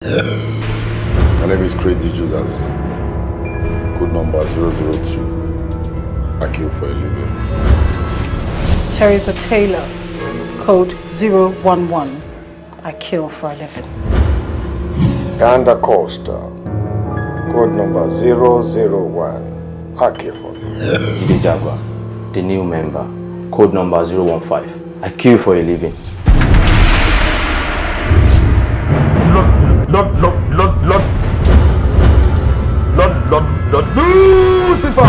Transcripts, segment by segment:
My name is Crazy Jesus. Code number 002. I kill for a living. Teresa Taylor, code 011. I kill for a living. Ganda Costa, code number 001. I kill for a living. Jide Jaguar, the new member, code number 015. I kill for a living. Lord, Lord, Lord, Lord, Lord, Lord, Lord, Lord, Lucifer!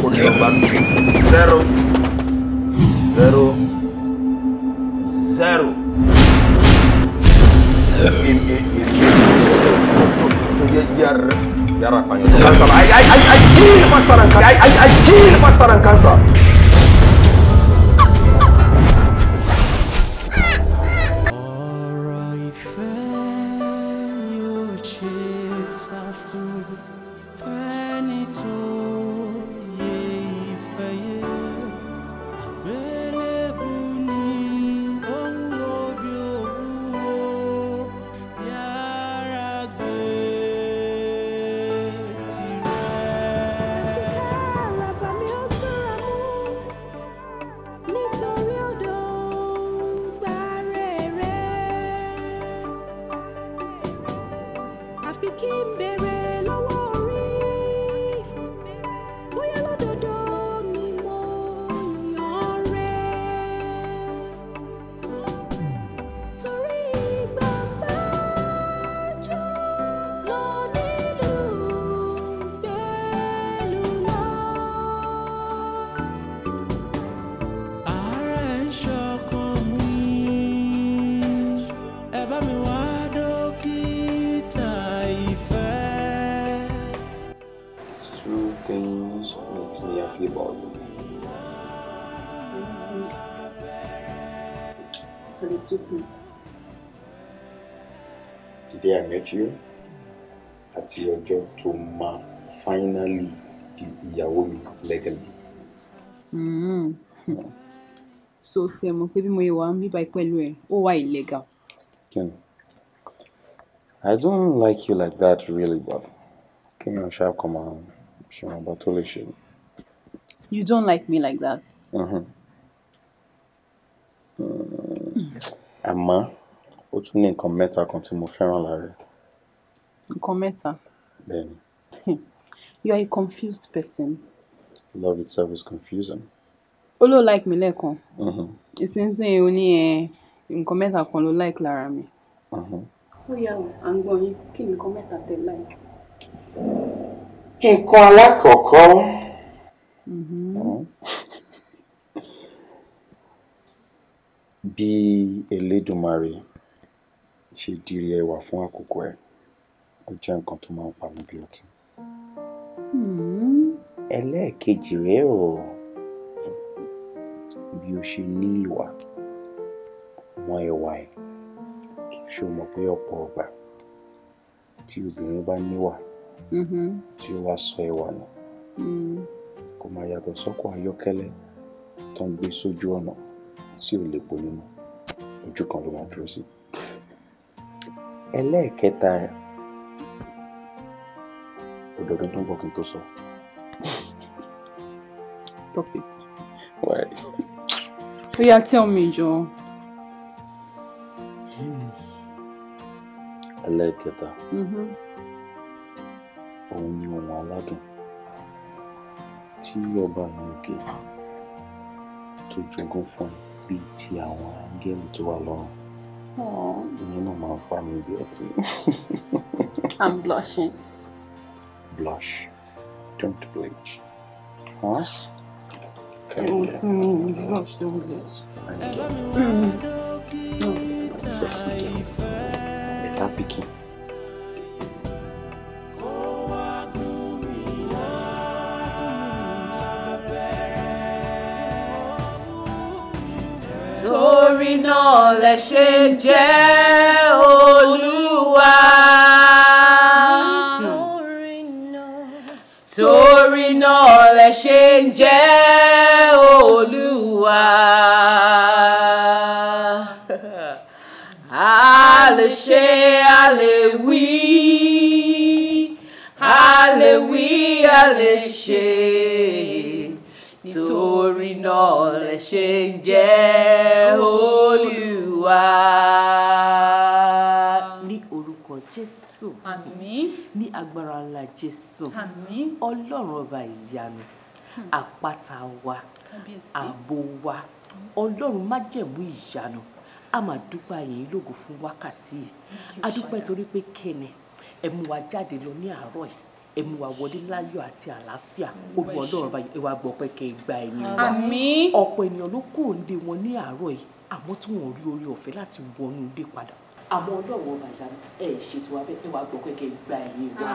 Code number 0, 0, 0. I kill pastor and cancer. I kill pastor and cancer. The day I met you, àti ọjọ́ tó máa finally di ìyàwó mi legally. So tí ẹ mọ̀ pé bí mo yẹ wà ń bíbá pẹ̀lú ẹ̀, ó wà illegal. Ken, I don't like you like that really, but kéèyàn ṣáà kọ́ máa ṣe wọn bá tó lè ṣe. You don't like me like that. Àmọ́ ó tún ní nǹkan mẹ́ta kan tí mo fẹ́ràn lára ẹ̀. Nǹkan mẹ́ta? Bẹ́ẹ̀ni. You are a confused person. Love itself is confusing. Ó ló like mi lẹ́ẹ̀kan. Ìsinsìnyí ó ní ẹ nǹkan mẹ́ta kan ló like lára mi. Ó yá o, à ń gbọ́ yín, kí ni nǹkan mẹ́ta tẹ́ like? Nǹkan alákọ̀ọ́kọ́. Bí Elédùmarè ṣe dirí ẹwà fún àkókò ẹ̀, ó jẹ́ nǹkan tó máa ń pa mí bí ọtí. Ẹlẹ́ẹ̀kejì rèé o, bí o ṣe ní ìwà mọ́ ẹwà ẹ̀, ṣé o mọ̀ pé ọ̀pọ̀ ọgbà tí obìnrin bá níwà tí ó wá sọ ẹwà nù, kò máa yàtọ̀ sọ́kọ̀ ayọ́kẹ́lẹ́ tó ń gbé sójú ọ̀nà tí ò lè po nínú, ojú kan ló máa dúró sí. Ẹlẹ́ẹ̀kẹta rẹ̀, ọdọọdún tó ń bọ̀ kí n tó sọ. Stop it. Why? Oya, tell me, Joe. Ẹlẹ́ẹ̀kẹta. Òun ni ohun aládùn tí ọba mi òkè tó jogún fún bíi ti àwọn áńgẹ́lì tó wà lọ́run. Ìyẹn náà máa ń fa mi bí ọtí. I'm blushing. Blush. Don't bleach. Huh? Blush, don't bleach. Sexy girl. Better pikin. Torí náà lẹ ṣe jẹ́ Olúwa. Torí náà lẹ ṣe jẹ́ Olúwa. A lè ṣe, a lè wí, a lè wí, a lè ṣe, nítorí náà lẹ ṣe ń jẹ́ Olúwa. Ní orúkọ Jésù. Àmín. Ní agbára ńlá Jésù. Àmín. Ọlọ́run ọba ìyanu, àpáta wa, ààbò wa, Ọlọ́run májẹ̀mú ìyanu, a máa dúpẹ́ yín lógo fún wákàtí yìí. A dúpẹ́ torí pé kíni ẹ mú wa jáde lọ ní àárọ̀ yìí, ẹ mú wa wọlé láyọ̀ àti àlàáfíà. Olúwa Ọlọ́run ọba, ẹ wá gbọ́ pé kẹ́ ẹ gba ẹ̀yìn wa. Àmín. Ọ̀pọ̀ ènìyàn ló kúrò nílé wọn ní àárọ̀ yìí, àmọ́ tí wọ́n rí oore ọ̀fẹ́ láti wọnú ilé padà. Àmọ́ Ọlọ́run ọba ìyanu, ẹ ṣètò abẹ́, ẹ wá gbọ́ pé kẹ́ ẹ gba ẹ̀yìn wa.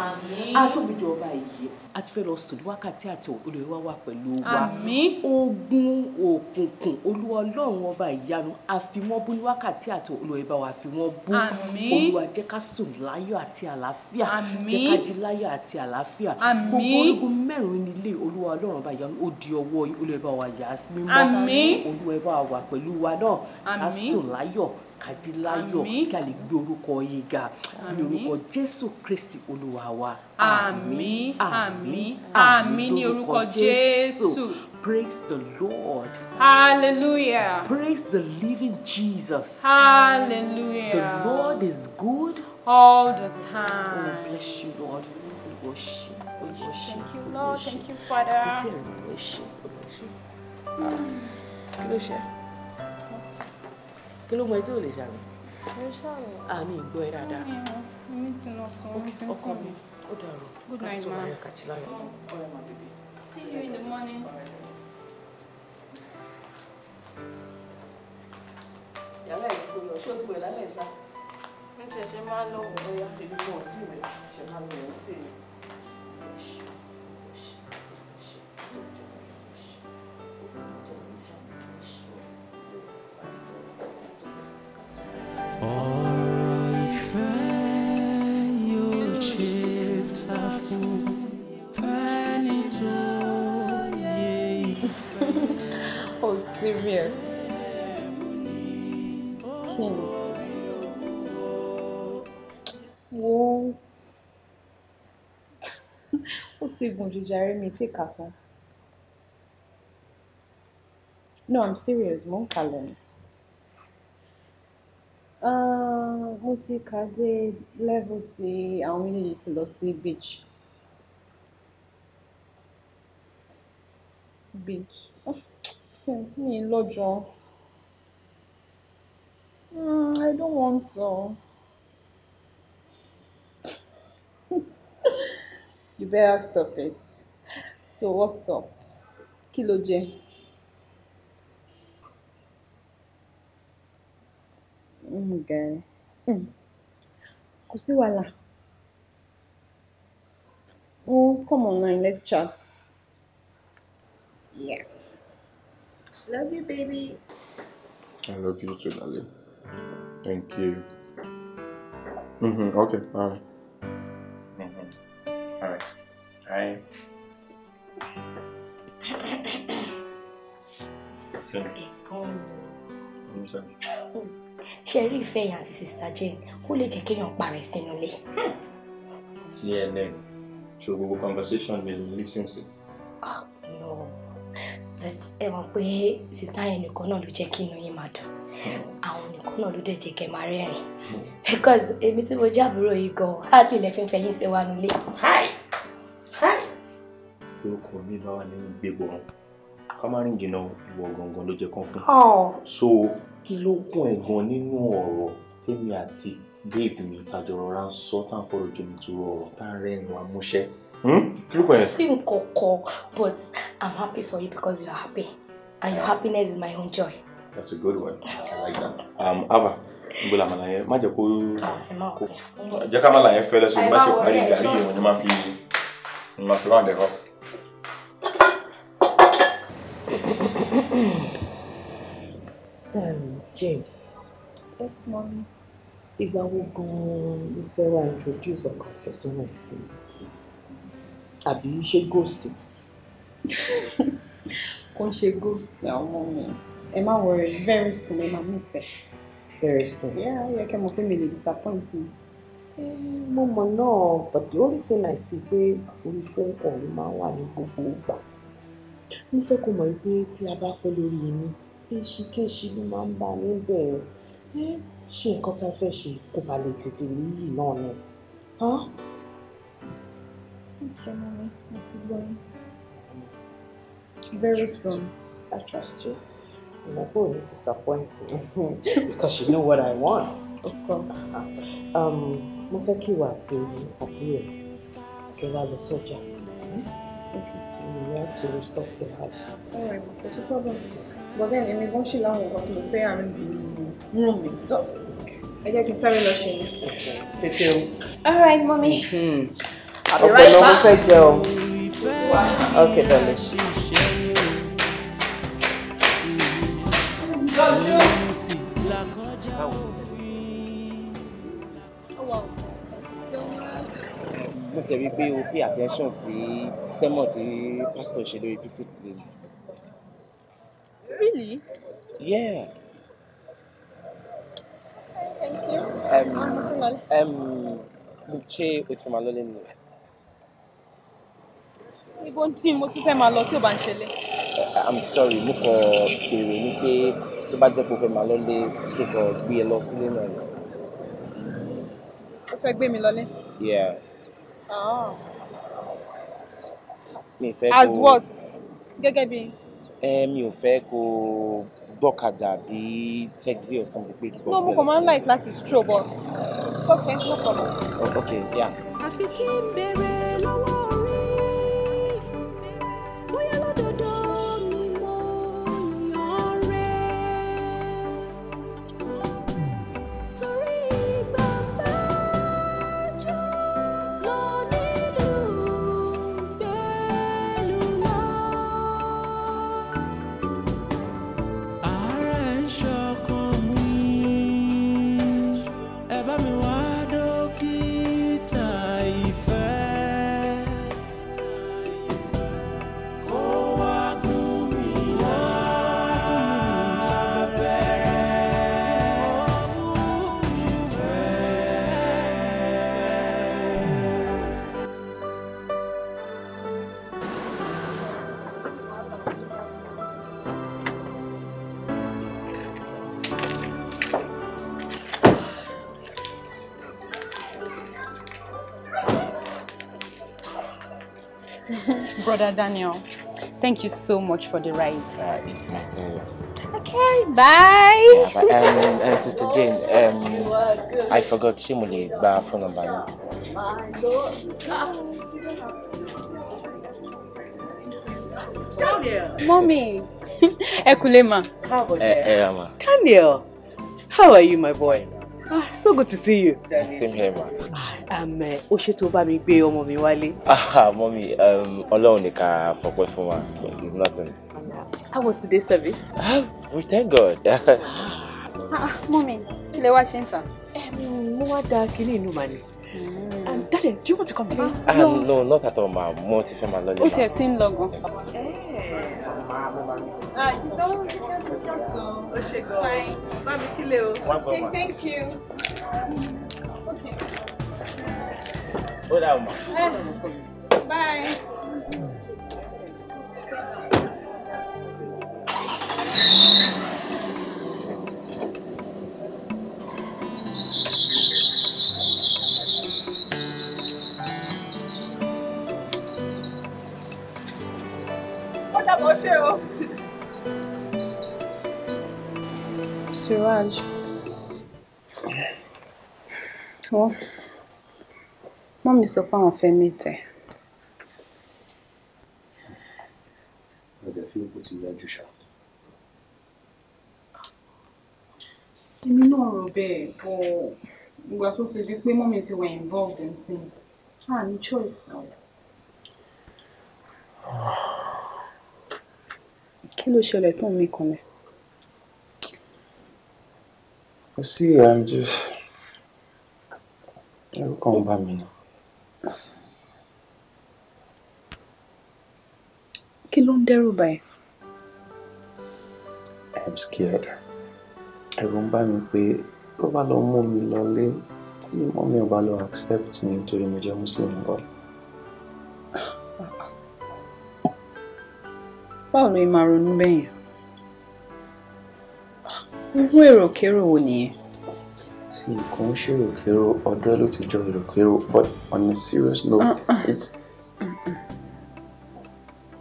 Atóbijọ́ ọba ìyè, a ti fẹ́ lọ sùn ní wákàtí àti Olúwa wà pẹ̀lú wa. Àmín. Ogun òkùnkùn, Olúwa Ọlọ́run ọba ìyanu, a fi wọ́n bú ní wákàtí àti Olúwa bá wa fi wọ́n bú. Àmín. Olúwa jẹ́ ká sùn láyọ̀ àti àlàáfíà. Àmín. Jẹ́ ká jí láyọ̀ àti àlàáfíà. Àmín. Gbogbo orígun mẹ́rin nílé Olúwa Ọlọ́run ọba ìyanu, ó di ọwọ́ yín, Olúwa bá wa yà á sí mímọ́. Àmín. Olúwa bá wa wà pẹ̀lú wa náà. Ká Àmín. sùn láyọ̀, ká jí láyọ̀, Àmín. kí a lè gbé orúkọ yín ga. Ní orúkọ Jésù Kristi Olúwa wa. Àmín, àmín, àmín ní orúkọ Jésù. Praise the Lord. Hallelujah. Praise the living Jesus. Hallelujah. The Lord is good all the time. Oh, bless you, Lord. We worship. We worship. Thank you, Lord. Thank you, Father. We worship. We worship. Kí ló ṣe? Kí ló mọ etí ò lè ṣàmì? Àmì ìgbọ́ ẹ dáadáa. Ọkọ mi, ó dàrú. Good night, ma. See you in the morning. Yàrá ẹ̀ kò lọ, ṣé o ti wẹ̀ lálẹ́ ṣá? Mo ṣẹ̀ṣẹ̀ máa lọ wẹ̀. Bóyá èmi kan ò tí ì wẹ̀, ṣẹ̀ máa lọ wẹ̀ sí i. Ọ̀rọ̀ ìfẹ́ yóò ṣe sáfù fẹ́ni tó yẹ ìfẹ́. Oh, serious? Kí ni? Wo, ó ti gùn jù jàre, mi tí kà tán. No, I'm serious, mo ń kà lọ ni. Mo ti kà dé level tí àwọn méjèèjì ti lọ sí beach. Beach. Sí, mi lọ́jọ́. I don't want to. You better stop it. So what's up? Kí ló jẹ? Okay. Kò sí wàhálà. Oh, come online, let's chat. Yeah. Love you, baby. I love you too, darling. Thank you. Okay, all right. All right. Hi. Ẹ̀gbọ́n mi. Ṣé rí ìfẹ́ yẹn àti Sister Jane, ó lè jẹ́ kéèyàn parẹ́ sínú ilé. CNN, so gbogbo conversation mi ló listen sí. Oh, no, but ẹ mọ̀ pé sister yẹn nìkan náà ló jẹ́ kí inú yín máa dùn. Àwọn nìkan náà ló dẹ̀ jẹ́ kẹ́ máa rẹ́rìn. Because èmi tí mo jẹ́ àbúrò yìí gan, hardly lẹ fi ń fẹ́ yín sí wa nulẹ̀. Hi! Hi! Torúkọ mi bá wà ní gbégbó wọn. Ká má rìn jìnnà, ìwọ gangan ló jẹ́ kán fún. So kí ló kún ẹ̀ gan nínú ọ̀rọ̀ tèmi àti babe mi tàjọ rọra ń sọ tá à ń fọ̀rọ̀ jomi toro ọ̀rọ̀ tá à ń rẹ́rìn wa múṣẹ́? Kí ló kún ẹ̀? Sí nǹkankan, but I'm happy for you because you are happy and your happiness is my own joy. That's a good one. I like that. Ava, níbo la màlà yẹn? Má jẹ́ kó jẹ́ ká màlà yẹn fẹ́lẹ́ sọ bá ṣe parí gàrí yẹn ni máa fi round ẹ̀ up. Jane. Yes, mommy. Ìgbà wo gan-an ló fẹ́ wá introduce ọkọ àfẹ́sọ́nà ẹ̀ sí mi? Àbí ṣé ghost? Kò ń ṣe ghost náà, ọmọ mi. Ẹ má worry, very soon ẹ máa meet ẹ. Very soon. Yeah, ó yẹ kẹ́ mọ̀ pé mi lè disappoint mi. Mo mọ̀ náà, but the only thing I see pé orí phone call ló máa ń wà ní gbogbo ìgbà. Mo fẹ́ kó mọ̀ pé tí a bá pẹ́ lórí ẹni, èṣìkéṣì ló máa ń bá níbẹ̀. Ṣé nǹkan tá a fẹ́ ṣe kó ba lè tètè níyì náà ni? Okay, mommy, mo ti gbọ́ yín. Very soon. I trust you. I'm not going to disappoint you because you know what I want. Of course. Mo fẹ́ kí ìwà àti àbúrò ẹ̀ kí wàá lọ sọ́jà. Okay. We have to restock the house. All right, there's no problem. But then, èmi gan ṣì láwọn nǹkan tí mo fẹ́ arrange nínú room mi. So, ẹ jẹ́ kí n sáré lọ ṣe yẹn. Tètè o. All right, mommy. I'll be right Ọ̀pọ̀lọpọ̀ mo back. fẹ́ jẹ o. Okay, darling. Jọjú. Mo ṣe rí i pé o pay attention sí sermon tí pastor ṣe lórí pulpit today. Really? Yeah. Thank you. Ṣé o ti fẹ́ máa lọ́lé nìyẹn? Ibo ni mo tún fẹ́ máa lọ tí ò bá ń ṣẹlẹ̀? I'm sorry, mo kàn béèrè ní pé tó bá jẹ́ pé o fẹ́ máa lọ́lé kí n kàn gbé ẹ lọ sílé náà ni. O fẹ́ gbé mi lọlé? Yeah. Ah. Mi ò fẹ́ As kó what? Gẹ́gẹ́ bí? Ẹ mi ò fẹ́ kó gbọ́kadà bí taxi or something pé kí n kàn No, gbé mo ẹ lọ kàn máa ń sílé. like láti stroll, but it's okay, no problem. Oh, okay, yeah. Àfi kí n béèrè lọ́wọ́ orí, bóyá lódodo ni mo yàn rẹ̀. Torí bàbá jù lọ nílùú gbẹ́lú lọ. Àárẹ̀ ń ṣọkàn mi, ẹ bá mi wá dókítà ìfẹ́. Kó wá gún mi lábẹ́rẹ́ ìfẹ́. Brother Daniel, thank you so much for the ride. It's my pleasure. Okay, bye. Yeah, but, Sister Jane, I forgot ṣé mo lè gba phone number yín? Mommy, ẹ kúlé ma. Ẹ ẹ ra ma. Daniel, how are you, my boy? Ah, so good to see you. Same here, ma. Ó ṣe tó bá mi gbé ọmọ mi wálé. Ah, mommy, Ọlọ́run ní ká fọpẹ́ fún wa. It's nothing. How was today's service? We thank God. Ah, mommy, kí lẹ wá ṣe ń tà? Mo wá da kinní inú màá ni. Daniel, do you want to come in? Ah, no, not at all, ma. Mo ti fẹ́ máa lọ́lé, Ó ma. tiẹ̀ ti ń lọ gan. Ah, you don't, you can just go. Ó ṣe It's fine. Bá mi kílé o. Wá gbọ́, Okay, ma. thank you. Okay. Ó dà o, ma. Eh, bye. Ó dàbọ̀ ṣe o. Suraj. Well, Mommy sọ pé àwọn fẹ́ meet ẹ. Mo dẹ̀ fi kó ti yájú ṣá. Èmi náà rò bẹ́ẹ̀, but ìgbà tó ti di pé mommy ti were involved in sin, a ní choice now. Kí ló ṣẹlẹ̀ tó ń mí kanlẹ̀? You see, I'm just, ẹ̀rù kàn ń bà mí ni. Kí ló ń dẹ́rù bà ẹ́? I'm scared. Ẹ̀rù ń bà mí pé tó bá lọ mú mi lọlé tí mọ́mí ò bá lọ accept mi nítorí mo jẹ́ Muslim bọ́. Báwo ló máa ronú bẹ́yẹn? Irú èròkérò wo nìyẹn? Sí, kò ń ṣe èròkérò, ọ̀dọ́ ẹ ló ti jọ èròkérò, but on a serious note, it's.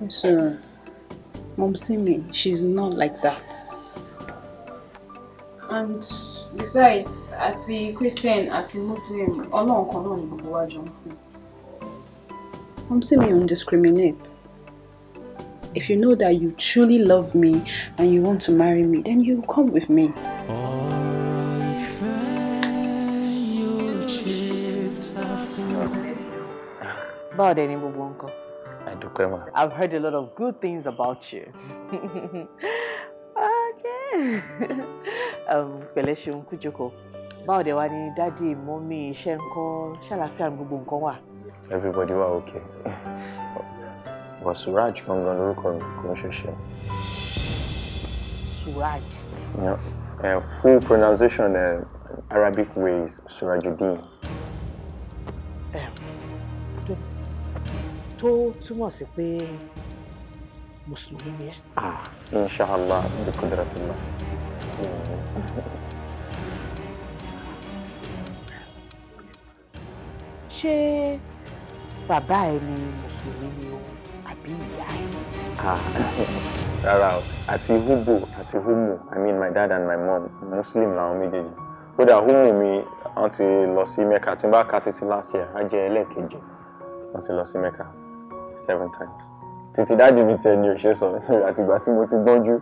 Sir, Momsi mi, she's not like that. And besides, àti Christian àti Muslim, Ọlọ́run kan náà ni gbogbo wa jọ ń sìn. Momsi mi don't discriminate. If you know that you truly love me and you want to marry me, then you come with me. Báwo dẹ̀ ni gbogbo nǹkan? Àdúpẹ́ mà. I've heard a lot of good things about you. Okay. Pẹ̀lẹ́ ṣeun kú jókòó. Báwo dẹ̀ wá ní dádì, mọ́mí, iṣẹ́ ńkọ́, ṣàlàáfíà ní gbogbo nǹkan wà? Everybody wà okay. But Suraj gangan lórúkọ mi kò ń ṣe ṣe. Suraj. Yeah. Full pronunciation Arabic way is Surajuddin. Tó túmọ̀ sí pé Mùsùlùmí ni ẹ́. Ah, inshallah, bi qudratillah. Ṣé bàbá ẹ ni Mùsùlùmí ni o àbí ìyá ẹ? Ah, rárá o, àti Hubu àti Humu, I mean my dad and my mom, Muslim làwọn méjèèjì. Kódà Humu mi, wọ́n ti lọ sí Mecca, tí n bá ka títí last year, á jẹ́ ẹlẹ́ẹ̀keje. Wọ́n ti lọ sí Mecca 7 times. Títí dáàdì mi tẹ ni ò ṣe sọ, àtìgbà tí mo ti gbọ́njú,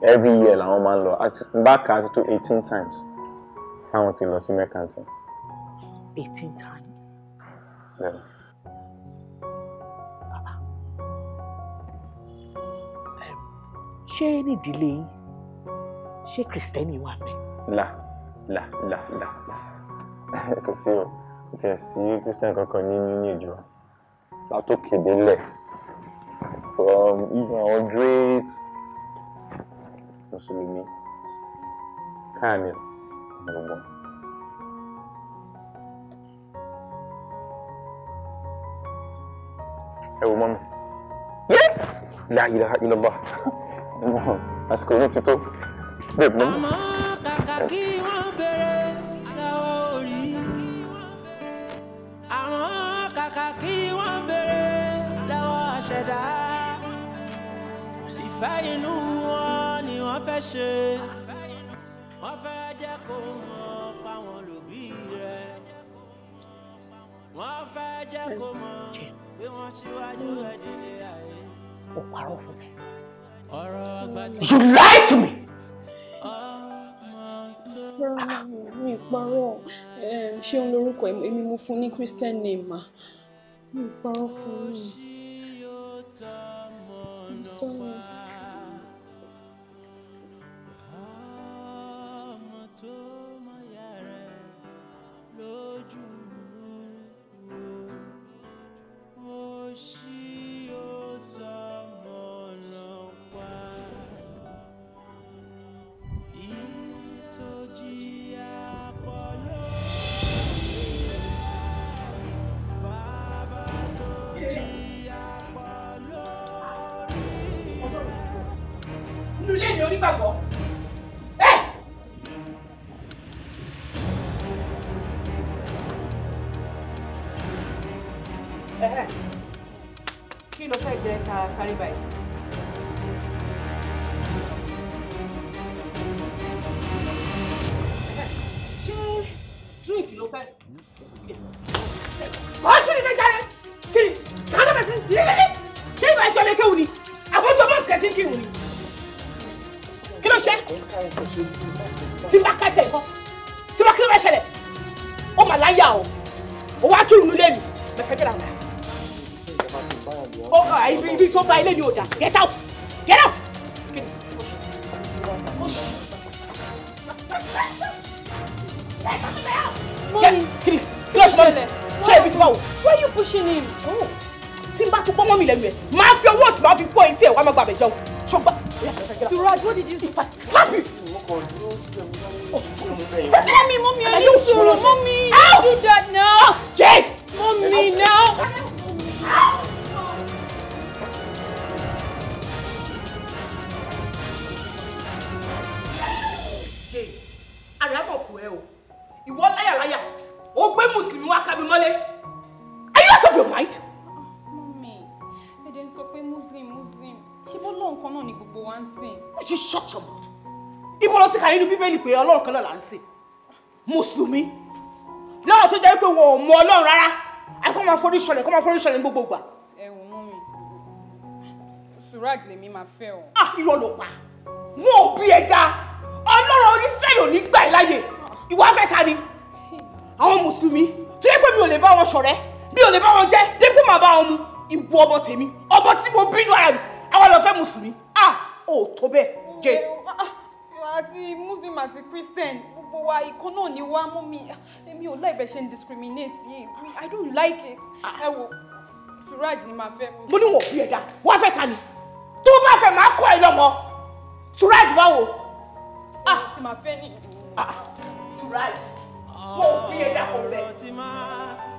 every year làwọn máa ń lọ, n bá ka tó 18 times táwọn ti lọ sí Mecca tí. 18 times? Yeah. Ṣé nídìílé yín, ṣé Kristẹni wà mẹ́? Là là là là là kò sí o, kò tiẹ̀ sí Christian kankan ní lineage wa látòkè délẹ̀, from even our great Mùsùlùmí káàmì gbogbo. Ẹ wo mọ́mi. La ilaha illallah. Àsìkò yìí ti tó. Bẹ́ẹ̀ mọ́mi. Àmọ́ kàkà kí wọ́n béèrè lọ́wọ́ orí. Àmọ́ kàkà kí wọ́n béèrè lọ́wọ́ àṣẹ̀dá. Ìfẹ́ inú wọn ni wọ́n fẹ́ ṣe. Wọ́n fẹ́ jẹ́ kó mọ̀ páwọn lòbí rẹ̀. Wọ́n fẹ́ jẹ́ kó mọ̀ pé wọ́n ṣíwájú ẹ̀dínlé ayé. Ó parọ́ fún mi. Ọ̀rọ̀ àgbà sí. You lied to me. Mi parọ́, ṣé òun lorúkọ èmi mo fún ní Christian name ma. Mi parọ́ fún mi. I'm sorry. Inú ilé mi onígbàgbọ́. Kí ló fẹ́ jẹ ká sáré báyìí sí? Ṣé drink ló fẹ́? Wọ́n ṣì ní jáde kiri kàńtà bẹ̀rẹ̀ sí ní ṣé ìbá ìjọ lè kéwù ni? Àbójú ọmọ ìsìkẹ́ tí ń kírun ni? Kí ló ṣe? Tí n bá kẹsẹ̀ nǹkan, tí wọ́n kí ló fẹ́ ṣẹlẹ̀? Ó mà láyà o, ó wá kírun nílé mi, mẹ́fẹ́ kí làwọn. Ó ibi tó bá ilé ni ò dà, get out, get out! Mommy, kí ló ṣẹlẹ̀? Ṣé ibi tí wàá wò? Why are you pushing him? Tí n bá tún pọ́nmọ́ mi lẹ́nu ẹ̀, máa fi ọwọ́ òsì máa fi fọ́ etí ẹ̀ wá máa gbàgbẹ́ jẹun. Ṣùgbọ́n. Suraj, what did you do? If I slap it! Mommy, mommy, I need Suru. Mommy, don't do that now. Jade! Mommy, now. Jade, àràbọ̀ kò ẹ o. Ìwọ láyàláyà, ó gbé Mùsùlùmí wá ká mi mọ́lé. Are you out of your mind? Mommy, ẹ dẹ̀ ń sọ pé Muslim, Muslim. Ṣé bó lóun kan náà ni gbogbo wa ń sìn? Would you shut your mouth? Ibo ló ti kà nínú Bíbélì pé Ọlọ́run kan náà là ń sìn. Mùsùlùmí. Lọ́wọ́ tó jẹ́ pé wọn ò mọ Ọlọ́run rárá. Àìkọ́ máa forí ṣọlẹ̀, kọ́ máa forí ṣọlẹ̀ ní gbogbo ìgbà. Ẹ wò mọ́mì, Suraj lèmi máa fẹ́ o. Ah, irọ́ ló pa. Wọn ò bí ẹ dáa. Ọlọ́run Ísírẹ́lì ò ní gbà ẹ́ láyè. Ìwọ afẹ́ ta ni? Àwọn Mùsùlùmí tó yẹ pé mi ò lè bá wọn ṣọ̀rẹ́, mi ò lè bá wọn jẹ́, dépò máa bá wọn mu. Ìwọ ọmọ tèmi, ọmọ tí mo bínú ara mi, àwọn lọ fẹ́ Mùsùlùmí. Ah, ò tó bẹ́ẹ̀, jẹ́. Àti Muslim àti Christian, gbogbo wa ìkan náà ni wá mú mi. Èmi ò láì bẹ̀ ṣe ń discriminate yìí. I don't like it. Ẹ wo, Suraj ni màá fẹ́. Mo ní wọ́n bí ẹ̀dá, wọ́n fẹ́ ta ni? Tó bá fẹ́ máa kọ́ ẹ lọ́mọ. Suraj báwo? Ah, tí màá fẹ́ ni. Ah, Suraj, wọ́n bí ẹ̀dá kò fẹ́.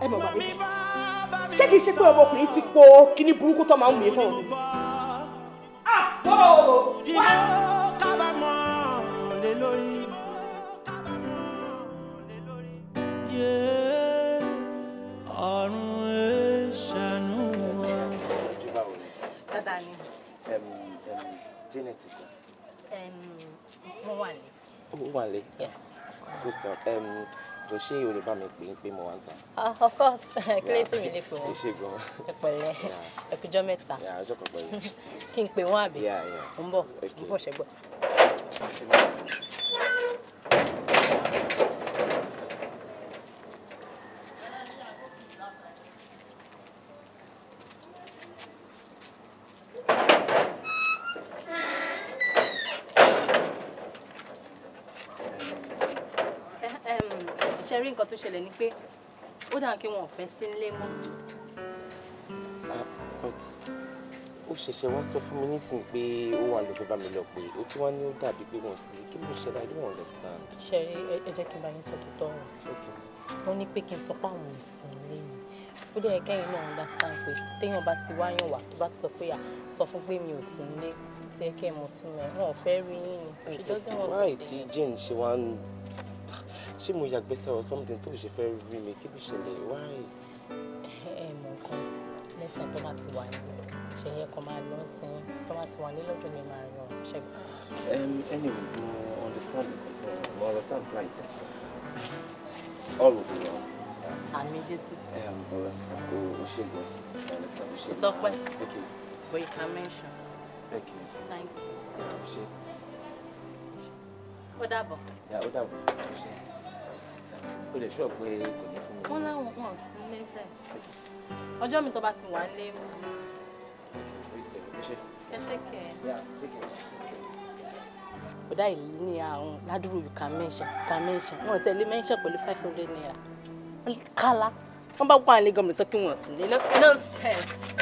Ẹ mọ̀ bàbá mi. Ṣé kìí ṣe pé ọmọkùnrin ti po kíní burúkú tó máa ń mú yẹn fún òun? Ah, wọ́ọ̀ tí mo kábàámọ̀ lé lórí. Ọ̀run ìṣàánú wa. Bàbá mi. Janet kọ́. Wọ́n wà ní. Ó wà lé. Yes. Crystal, jọ ṣé o lè bá mi pè é pé mo wà ń tà? Of course, kílé tí mi lè pè wọ́n. Ẹ ṣé gan. Ẹ pẹ̀lẹ́, ẹ kújọ́ mẹ́ta. Ọjọ́ kan pẹ̀lú. Kí n pè wọ́n àbí? Mo ń bọ̀, mo ń bọ̀ ṣẹ́gbọ́. Ṣe rí nǹkan tó ṣẹlẹ̀ ni pé ó dà kí wọn ò fẹ́ sí nílé mọ́. But ó ṣẹ̀ṣẹ̀ wá sọ fún mi nísìnyí pé ó wà ló fẹ́ bá mi lọ pé ó tún wá ní ó dàbí pé wọ́n sì ní kí ló ṣẹlẹ̀? I don't understand. Ṣe rí, ẹ jẹ́ kí n bá yín sọ tó tọrọ. Wọ́n ní pé kí n sọ pé àwọn ò sí nílé ni. Ó dẹ̀ kẹ́yìn náà understand pé téèyàn bá ti wáyàn wá tó bá ti sọ pé à sọ fún pé mi ò sí nílé tí ẹ kẹ́ ẹ mọ̀ tún mẹ́ wọn ò fẹ́ rí yín ni. She doesn't want Why to see tí you. Jane ṣe wá ń ṣé mo yàgbẹ́sẹ̀ or something tó ṣe fẹ́ rí mi kí ló ṣẹlẹ̀? Why? Ẹ mọ̀ nǹkan next time tó bá ti wà ní ṣe yẹn kan máa lọ tí tó bá ti wà ní lọ́dọ̀ mi máa ràn ṣẹ́gun. Anyways, mo understand, mo understand plight. All will be well. Àmì Jésù. Ọ̀rẹ́, o ṣe gan. I understand, o ṣe. Tọ́pẹ́. Okay. But you can mention. Okay. Thank you. Yeah, o ṣe. Ó dàbọ̀. Yeah, ó dàbọ̀. O ṣe. O lè ṣọ́ pé kò ní fún mi. Wọ́n láwọn wọn sí lẹ́sẹ̀. Ọjọ́ mi tó bá ti wà lé mi. O ṣe. Ẹ take care. Yeah, take care. Bọ̀dá yìí ní àrùn ládùúgbò you can mention, you can mention. Wọ́n tẹ̀lé mention pẹ̀lú 500 naira. Wọ́n kálá. Wọ́n bá wà ní gọ́ọ̀mù sọ kí wọ́n sì ní nonsense.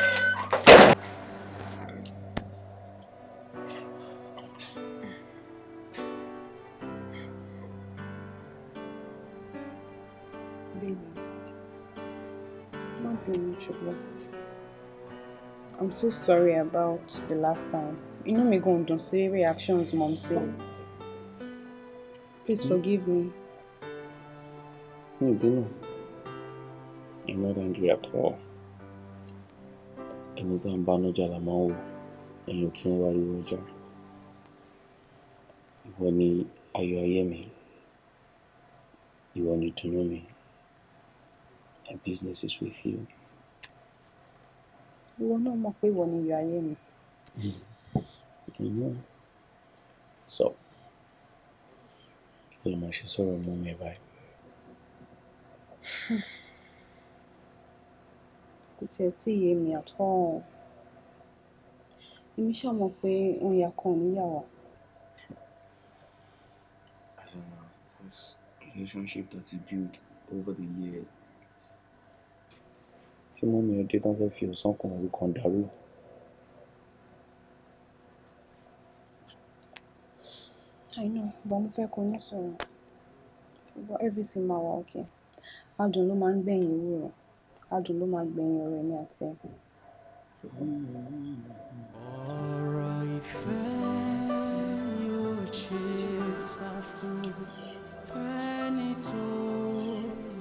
Baby, má bínú ṣùgbọ́n. I'm so sorry about the last time. Inú mi gan dùn sí reactions mom sí. Please forgive me. Mi ò bínú. I'm not angry at all. Ẹni tá à ń bá nájà la máa ń wò, èèyàn kì í wáriwo ọjà. Ìwọ ni ayọ̀ ayé mi. Ìwọ ni ìdùnnú mi. My business is with you. Ìwọ náà mọ̀ pé ìwọ ni iyọ̀ ayé mi. I know. So, kí ló máa ṣe sọ̀rọ̀ mọ́ mi báyìí? Kò tiẹ̀ tí ì yé mi at all. Èmi ṣáà mọ̀ pé òun ìyá kan ò níyà wá. I don't know. This relationship that you built over the years. Tí mọ́mí ẹ dé tán fẹ́ fi ọ̀sán kan òru kan dàrú. I know, but mo fẹ́ kó ní sọ̀rọ̀. But everything máa wà okay. Adùn ló máa ń gbẹ̀yìn ewúro. Adùn ló máa gbẹ̀yìn ọ̀rọ̀ èmi àti ẹ̀. Ọ̀rọ̀ ìfẹ́ yóò ṣe sá fún fẹ́ni tó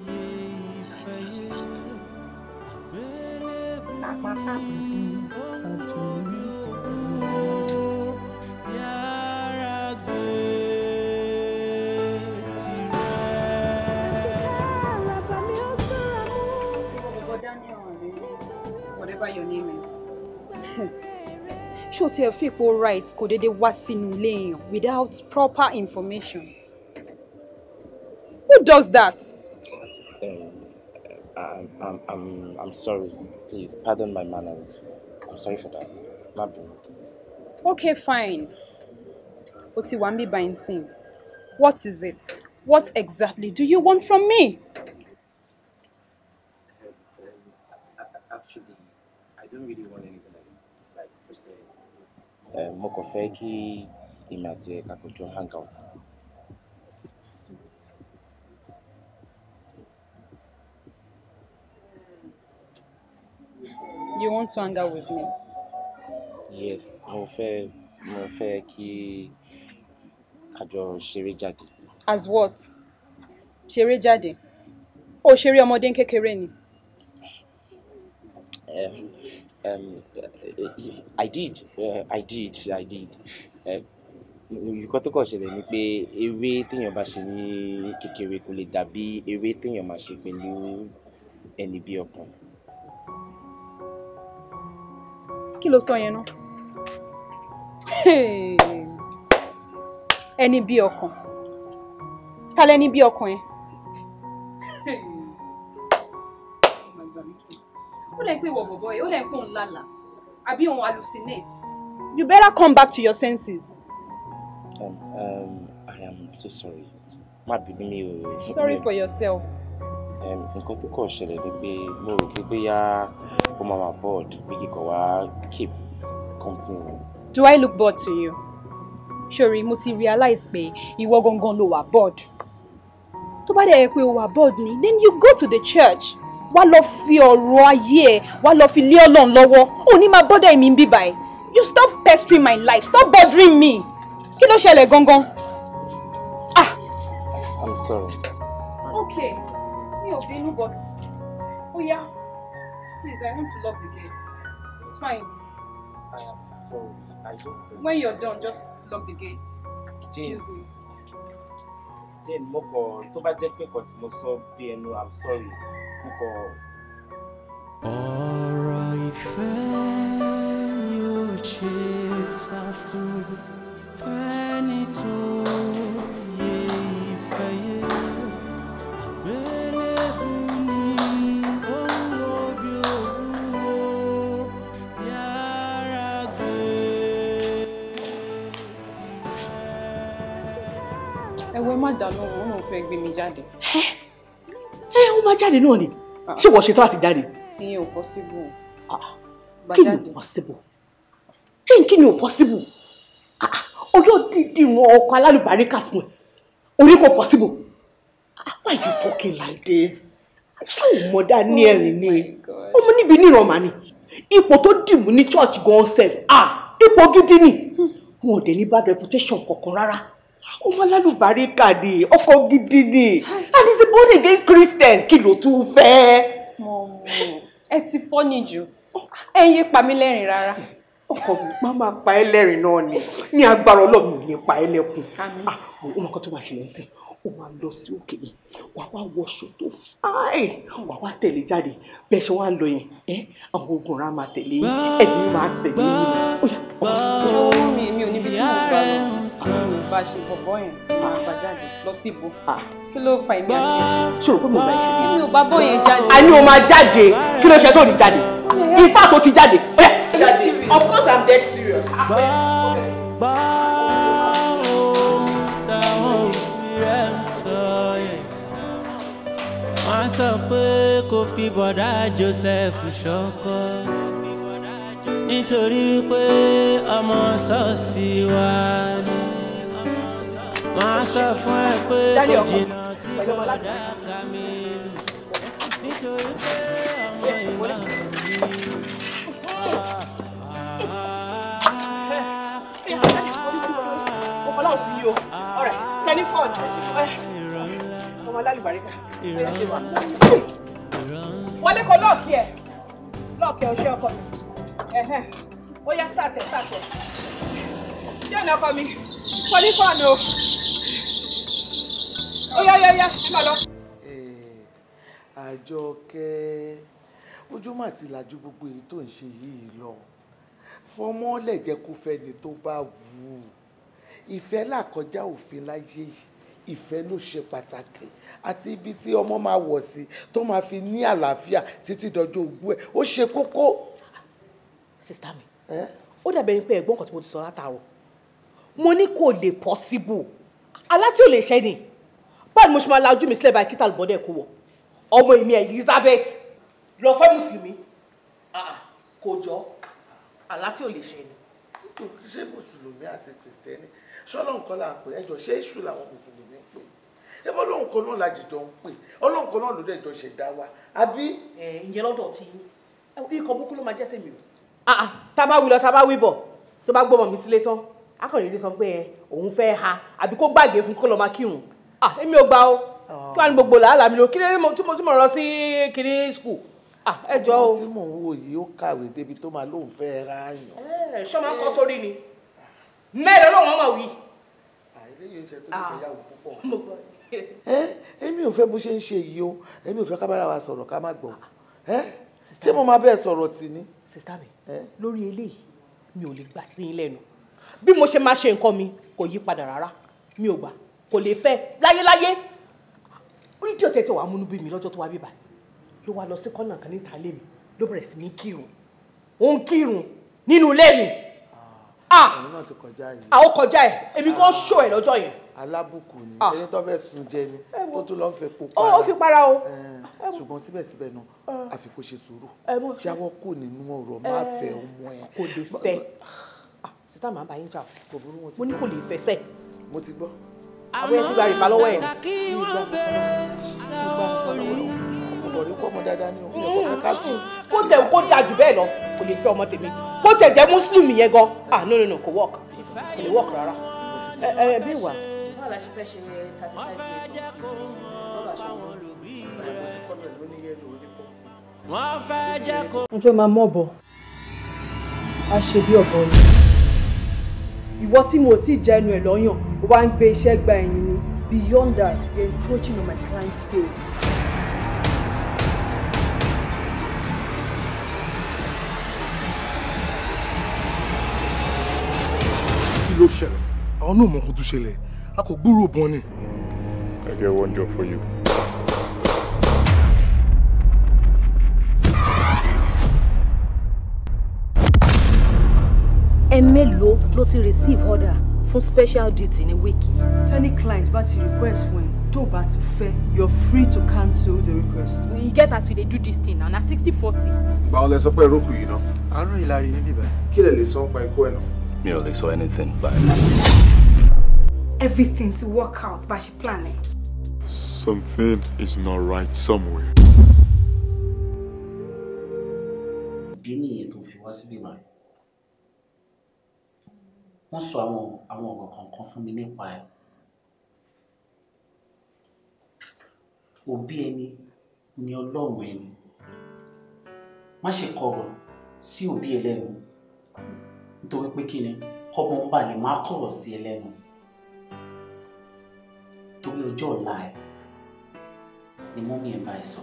yẹ ìfẹ́ yé. Àgbélébùú ni yára gbé tirẹ̀. Whatever your name is. Ṣé o tiẹ̀ fi ipò right kò déédéé wá sínú ilé èèyàn without proper information? Who does that? I'm sorry. Please pardon my manners. I'm sorry for that. Má bínú. Okay, fine. O ti wà ń bí báyìí sìn. What is it? What exactly do you want from me? Actually, I don't really want anything like per se. Mo kàn fẹ́ kí èmi àti ẹ ká jọ hang out. You want to hang out with me? Yes, mo fẹ́ kí ká jọ ṣeré jáde. As what? Ṣeré jáde? O ṣeré ọmọdé kékeré ni. I did. Nǹkan tó kàn ṣẹlẹ̀ ni pé eré téèyàn bá ṣe ní kékeré kò lè dàbí eré téèyàn máa ṣe pẹ̀lú ẹni bí ọkàn. Kí ló sọ yẹn náà? Ẹni bí ọkàn. Ta lẹni bí ọkàn yẹn? Ó lè pé ìwọ bọ̀bọ̀ yìí, ó lè pé òun lálàá, àbí òun hallucinate. You better come back to your senses. I am so sorry. Má bínú mi o. Sorry for yourself. Nǹkan tó kàn ṣẹlẹ̀ ni pé mo rò pé bóyá ó máa wà bored bí kíkọ̀ wá keep company. Do I look bored to you? Ṣòrí, mo ti realize pé ìwọ gangan ló wà bored. Tó bá dẹ̀ yẹ pé o wà bored ni, then you go to the church. Wá lọ fi ọ̀rọ̀ ayé ẹ̀, wá lọ fi lé Ọlọ́run lọ́wọ́. Ò ní máa bother mi bí báyìí. You stop pestering my life. Stop bothering me. Kí ló ṣẹlẹ̀ gangan? Ah! I'm sorry. Okay. Mi ò bínú, but oh yeah. Please, I want to lock the gate. It's fine. I am sorry. I just. When you're done, just lock the gate. Jane. Excuse me. Jane, mo kàn tó bá jẹ́ pé nǹkan tí mo sọ bí ẹnu, I'm sorry. Mo kàn. Ọ̀rọ̀ ìfẹ́ yóò ṣe sá fún fẹ́ni tó yẹ ìfẹ́ yé. Àgbélébùú ni ó ń wo bí òwúwo yára gbé tirẹ̀. Ẹ̀wẹ̀ má dà lóhùn, ó lóun fẹ́ gbé mi jáde. Ẹ ó máa jáde náà ni. Ṣé wọ́n ṣetán àti jáde? Ìyẹn ò possible. Kí ni ò possible? Jane, kí ni ò possible? Ọjọ́ dídì wọn ọkọ alálùbáríkà fún ẹ. Orí kò possible. Why you talking like this? Ṣé o mọ Daniel ni? Ọmọ níbi níran màá ni. Ipò tó dìbò ní church gan sef. Ipò gidi ni. Wọn ò dé ní bad reputation kankan rárá. Ọmọ alálùbáríkà ni, ọkọ gidi ni. And he's a born again Christian. Kí ló tún fẹ́? Mọ̀mọ́, ẹ ti fọ́ ni jù. Ẹ yé pa mí lẹ́rìn rárá. Ọkọ mi má máa pa ẹ́ lẹ́rìn náà ni. Ní agbára Ọlọ́run ò ní pa ẹ́ lẹ́kùn. Ó máa kọ́ tó máa ṣẹlẹ̀ sí. Ó máa lọ sí òkè yẹn. Wà wá wọṣọ tó fáìn. Wà wá tẹ̀lé jáde. Bẹ́ẹ̀ ṣe wá ń lọ yẹn. Àwọn ogun ọ̀rá máa tẹ̀lé yín. Ẹ̀mí máa tẹ̀lé yín. Mi ò níbi tí mo gbà lọ. Mi ò bá ṣe bọ̀bọ̀ yẹn. Màá gbà jáde lọ sí ibo. Kí ló fa èmi àti ẹ̀? Ṣé o rò pé mo bá ẹ ṣe? Mi ò bá bọ̀ yẹn jáde. A ní o máa jáde. Kí ló ṣe tó ní jáde? Ifá tó ti jáde. Of course I'm dead serious. Wọ́n sọ pé kò fi bọ̀dá Joseph ṣọkọ nítorí wípé ọmọ ṣọ́ọ̀ṣì wa ni. Wọ́n á sọ fún ẹ pé kò jìnnà sí bọ̀dá Kamilu nítorí pé ọmọ ìmáàmù ni. Wọlé kọ lọ́ọ̀kì ẹ̀ lọ́ọ̀kì ẹ̀ ọṣẹ́ ọkọ mi ó yá sàtẹ̀ sàtẹ̀ ṣé ọ̀nà ọkọ mi wọlé fọ́ọ̀nù o ó yá yá yá ẹ má lọ. Àjọkẹ́, ojú mà ti làjú gbogbo èyí tó ń ṣe yìí lọ. Fọmọ́lẹ̀ jẹ́ kó fẹ́ni tó bá wù ú. Ìfẹ́ là kọjá òfin láyé yìí, ìfẹ́ ló ṣe pàtàkì àti ibi tí ọmọ máa wọ̀ sí tó máa fi ní àlàáfíà títí dọjọ́ ogbó ẹ̀ ó ṣe kókó. Sista mi, ó dàbẹ̀ ni pé ẹ̀gbọ́n kan tí mo ti sọ látàárọ̀, mo ní kò lè possible, alá tí ò lè ṣẹ́ ni. Báwo ni mo ṣe máa la ojú mi sílẹ̀ báyìí kí tàlùbọ́dẹ̀ kó wọ̀ ọmọ èmi Elizabeth lọ fẹ́ mùsùlùmí kò jọ àlá tí ò lè ṣe ni. Ṣé mùsùlùmí àti kìrìsìtẹ́nì ṣọlọ́run kan là ń pè ẹjọ́ ṣé èṣù làwọn mùsùlùmí ń pè ẹbọ Ọlọ́run kan náà làjìjọ ń pè Ọlọ́run kan náà ló dẹ̀ jọ ṣẹ̀dá wa àbí. Ìyẹn lọ́dọ̀ tí ikọ̀ búkú ló máa jẹ́ sẹ́mi o. Tá a bá wí lọ tá a bá wí bọ̀ tó bá gbọ́mọ mi sílé tán akọ̀ròyìn sọ pé òun fẹ́ ha àbí kó gbàgbé fún kó lọ́ọ́ máa kírun. Èmi ò gbà o kí wàá ní gbogbo làálàá mi lò kí lè tí mo lọ sí kiri school ẹ jọ o. Tí mò ń wò yìí ó kàwé débi tó máa lóun fẹ́ ra yàn. Ṣọ́ máa ń kọ́ sórí ni mẹ́rin ọlọ́run ọmọ wí. Eléyìí ń ṣe tó ti fẹ́ yàwó púpọ̀. Èmi ò fẹ́ bó ṣe ń ṣe yìí o, èmi ò fẹ́ ká bára wa sọ̀rọ̀ ká má gbọ́. Ṣé mo máa bẹ́ẹ̀ sọ̀rọ̀ tì ní. Sista mi, lórí eléyìí mi ò lè gbà sí yín lẹ́nu bí mo ṣe máa ṣe nǹkan mi kò yí padà rárá, mi ò gbà, kò lè fẹ́ láyéláyé. Onídìí ọ̀tẹ̀ tó wàá múnú bí mi lọ́jọ́ tó wá bíbá ló wá lọ sí kọ́nà kan níta ilé mi ló bẹ̀rẹ̀ sí ní kírun, ó ń kírun nínú ilé mi. Òun náà ti kọjá yìí. Àwọn kọjá ẹ̀, èmi kò ṣó ẹ̀ lọ́jọ́ yẹn. Alábùkù ni ẹni tó fẹ́ sun jẹ ni tó tún lọ́ọ́ fẹ́ po para. Ó fi para o. Ṣùgbọ́n síbẹ̀síbẹ̀ náà àfi kó ṣe sùúrù jáwọ́ kò nínú ọ̀rọ̀ má fẹ́ ọmọ ẹ̀. Kò lè fẹ́. Sista màá bá yín jà o, mo ní kò lè fẹ́ sẹ́. Mo ti gbọ́. Àwọn yẹn ti gba rìbá lọ́wọ́ ẹ̀. Kó tẹ̀ kó dáa jù bẹ́ẹ̀ lọ, kò lè fẹ́ ọmọ tèmi. Kó tẹ̀ jẹ́ mùsùlùmí yẹn gan. No no no, kò work, kò lè work rárá. Ẹ bí wà. Báwo la ṣe fẹ́ ṣe 35 years? Ẹjọ́ máa mọ̀ bọ̀, a ṣe bí ọ̀bọ ni. Ìwọ tí mo ti jẹ ẹnu ẹ̀ lọ́yàn, ó wá ń gbé iṣẹ́ gba ẹ̀yìn mi. Beyond that, you're encroaching on my client space. Kí ló ṣẹlẹ̀? Àwọn náà mọ nǹkan tó ṣẹlẹ̀. A kò gbúròó bọ́n ni. I get one job for you. Ẹ mélòó ló ti receive order fún special duty ní wíìkì yìí. Tẹ́ni client bá ti request fún ẹ tó bá ti fẹ́, you're free to cancel the request. We get as we dey do this thing now, na 60-40. Ìgbà wo lẹ sọ pé rókù yìí náà? Àárọ̀ ìlàrí níbí báyìí. Kí lẹ lè sọ nípa ikú ẹ̀ náà? Mi ò lè sọ anything báyìí. Everything to work out bá ṣe plan ẹ. Something is not right somewhere. Ìdí nìyẹn tó fi wá síbí báyìí. Wọ́n sọ àwọn ọ̀rọ̀ kọ̀ọ̀kan fún mi nípa ẹ̀. Òbí ẹni ni Ọlọ́run ẹni. Má ṣe kọ̀rọ̀ sí òbí ẹ lẹ́nu nítorí pé kí ni kọ́mọ ń bà lè má kọ̀rọ̀ sí ẹ lẹ́nu. Torí ọjọ́ ọ̀la ẹ̀ ni mọ́mí ẹ̀ bá ẹ sọ.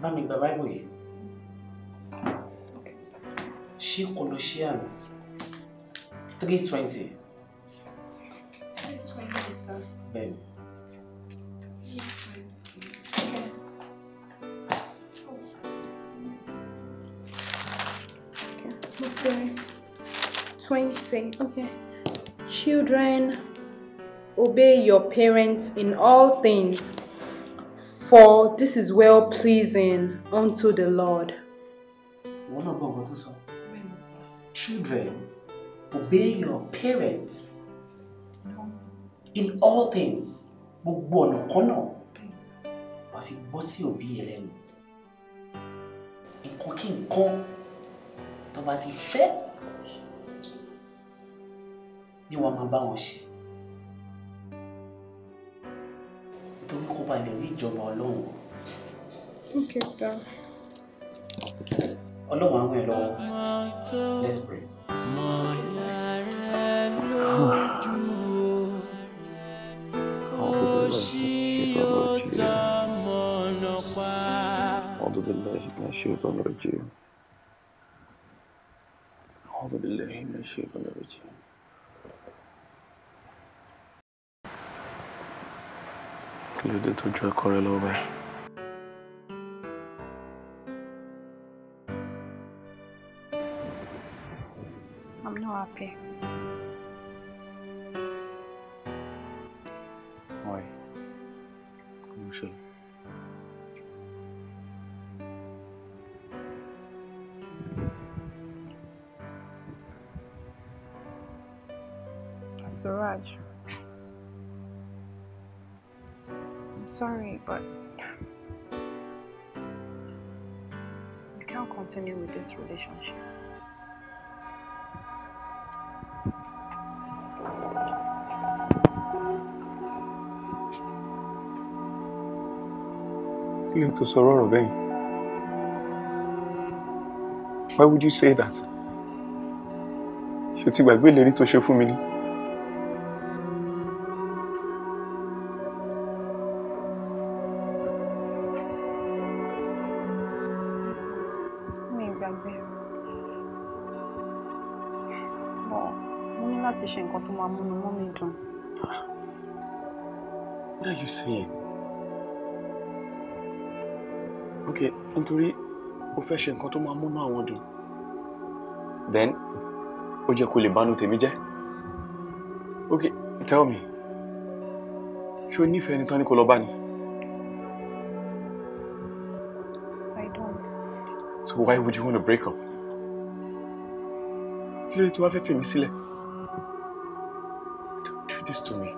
Bá mi gba Báíbù yìí. Ṣí Colossians 3:20. 3:20, sir. Bẹ́ẹ̀ni. 3:20. Okay. 20. Okay. Children, obey your parents in all things, for this is well pleasing unto the Lord. Wọ́n náà gbọ́ nǹkan tó sọ. Children, obey your parents In all things, gbogbo ọ̀nà kan náà wàá fi gbọ́ sí òbí ẹ lẹ́nu. Nǹkan kí nǹkan tó bá ti fẹ́ ni wàá máa bá wọn ṣe. Nítorí kó ba lè rí ìjọba Ọlọ́run. Okay, sir. Ọlọ́run àwọn ẹ̀ lọ́wọ́. Let's pray. Okay, sir. أعوذ بالله من الشيطان الرجيم. أعوذ بالله من الشيطان الرجيم. Kí ló dé tó ju ẹ̀kọ́ rẹ lọ́wọ́ báyìí? I'm not happy. Why? Kí ló ṣẹlẹ̀? Suraj, I'm sorry, but we can't continue with this relationship. Kí ló tó sọ̀rọ̀ ọ̀rọ̀ bẹ́ẹ̀? Why would you say that? Ṣé o ti gbàgbé ìlérí tó ṣe fún mi ni? Mi ò gbàgbé. But mo ní láti ṣe nǹkan tó máa múnú mọ́mì dùn. What are you saying? Okay, nítorí o fẹ́ ṣe nǹkan tó máa múnú àwọn dùn. Then, ó jẹ́ kó lè bánú tèmi jẹ́. Okay, tell me. Ṣé o nífẹ̀ẹ́ ẹni tán ní kó lọ bá ni? I don't. So why would you want to break up? Kí ló dé tí wàá fẹ́ fèmí sílẹ̀? Don't do this to me.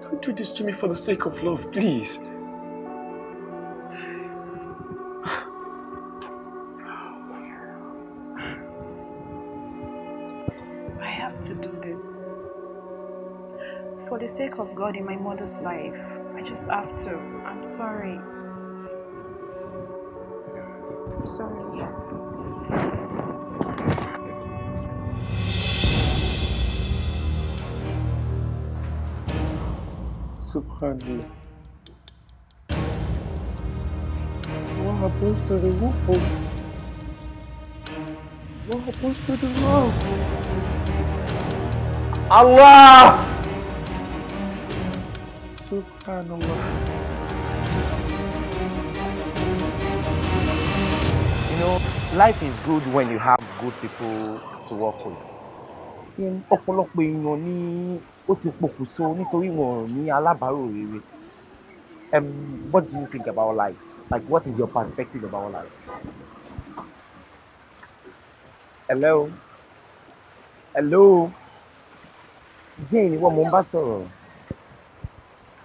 Don't do this to me for the sake of love, please. I have to do this. For the sake of God in my mother's life, I just have to. I'm sorry. I'm sorry. Subhanallah. What happens to the wolf? What happens to the wolf? Allah! Subhanallah. You know, life is good when you have good people to work with. Ọ̀pọ̀lọpọ̀ èèyàn ni ó ti pokùnso nítorí wọn ò ní alábàárò rere. What do you think about life? Like, what is your perspective about life? Hello? Hello? Jane, ìwọ mo ń bá sọ̀rọ̀.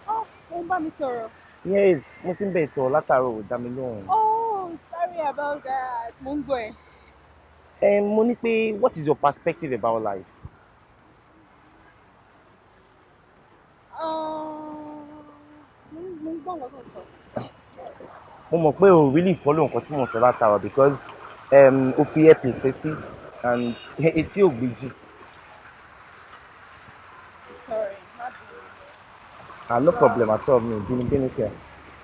Oh, ó ń bá mi sọ̀rọ̀. Yes, mo ti ń bẹ̀ sọ̀rọ̀ látàárọ̀, ò dá mi lóhùn. Oh, sorry about that. Mo ń gbọ́ ẹ. Mo ní pé, what is your perspective about life? Mo ń gbọ́ nǹkan tó ń sọ. Mo mọ̀ pé o really follow nǹkan tí mo sọ látàárọ̀ because o fi earpiece sétí and etí ò gbèjì. Sorry, má bínú. Ah, no problem at all, mi ò bínú bínú kẹ̀.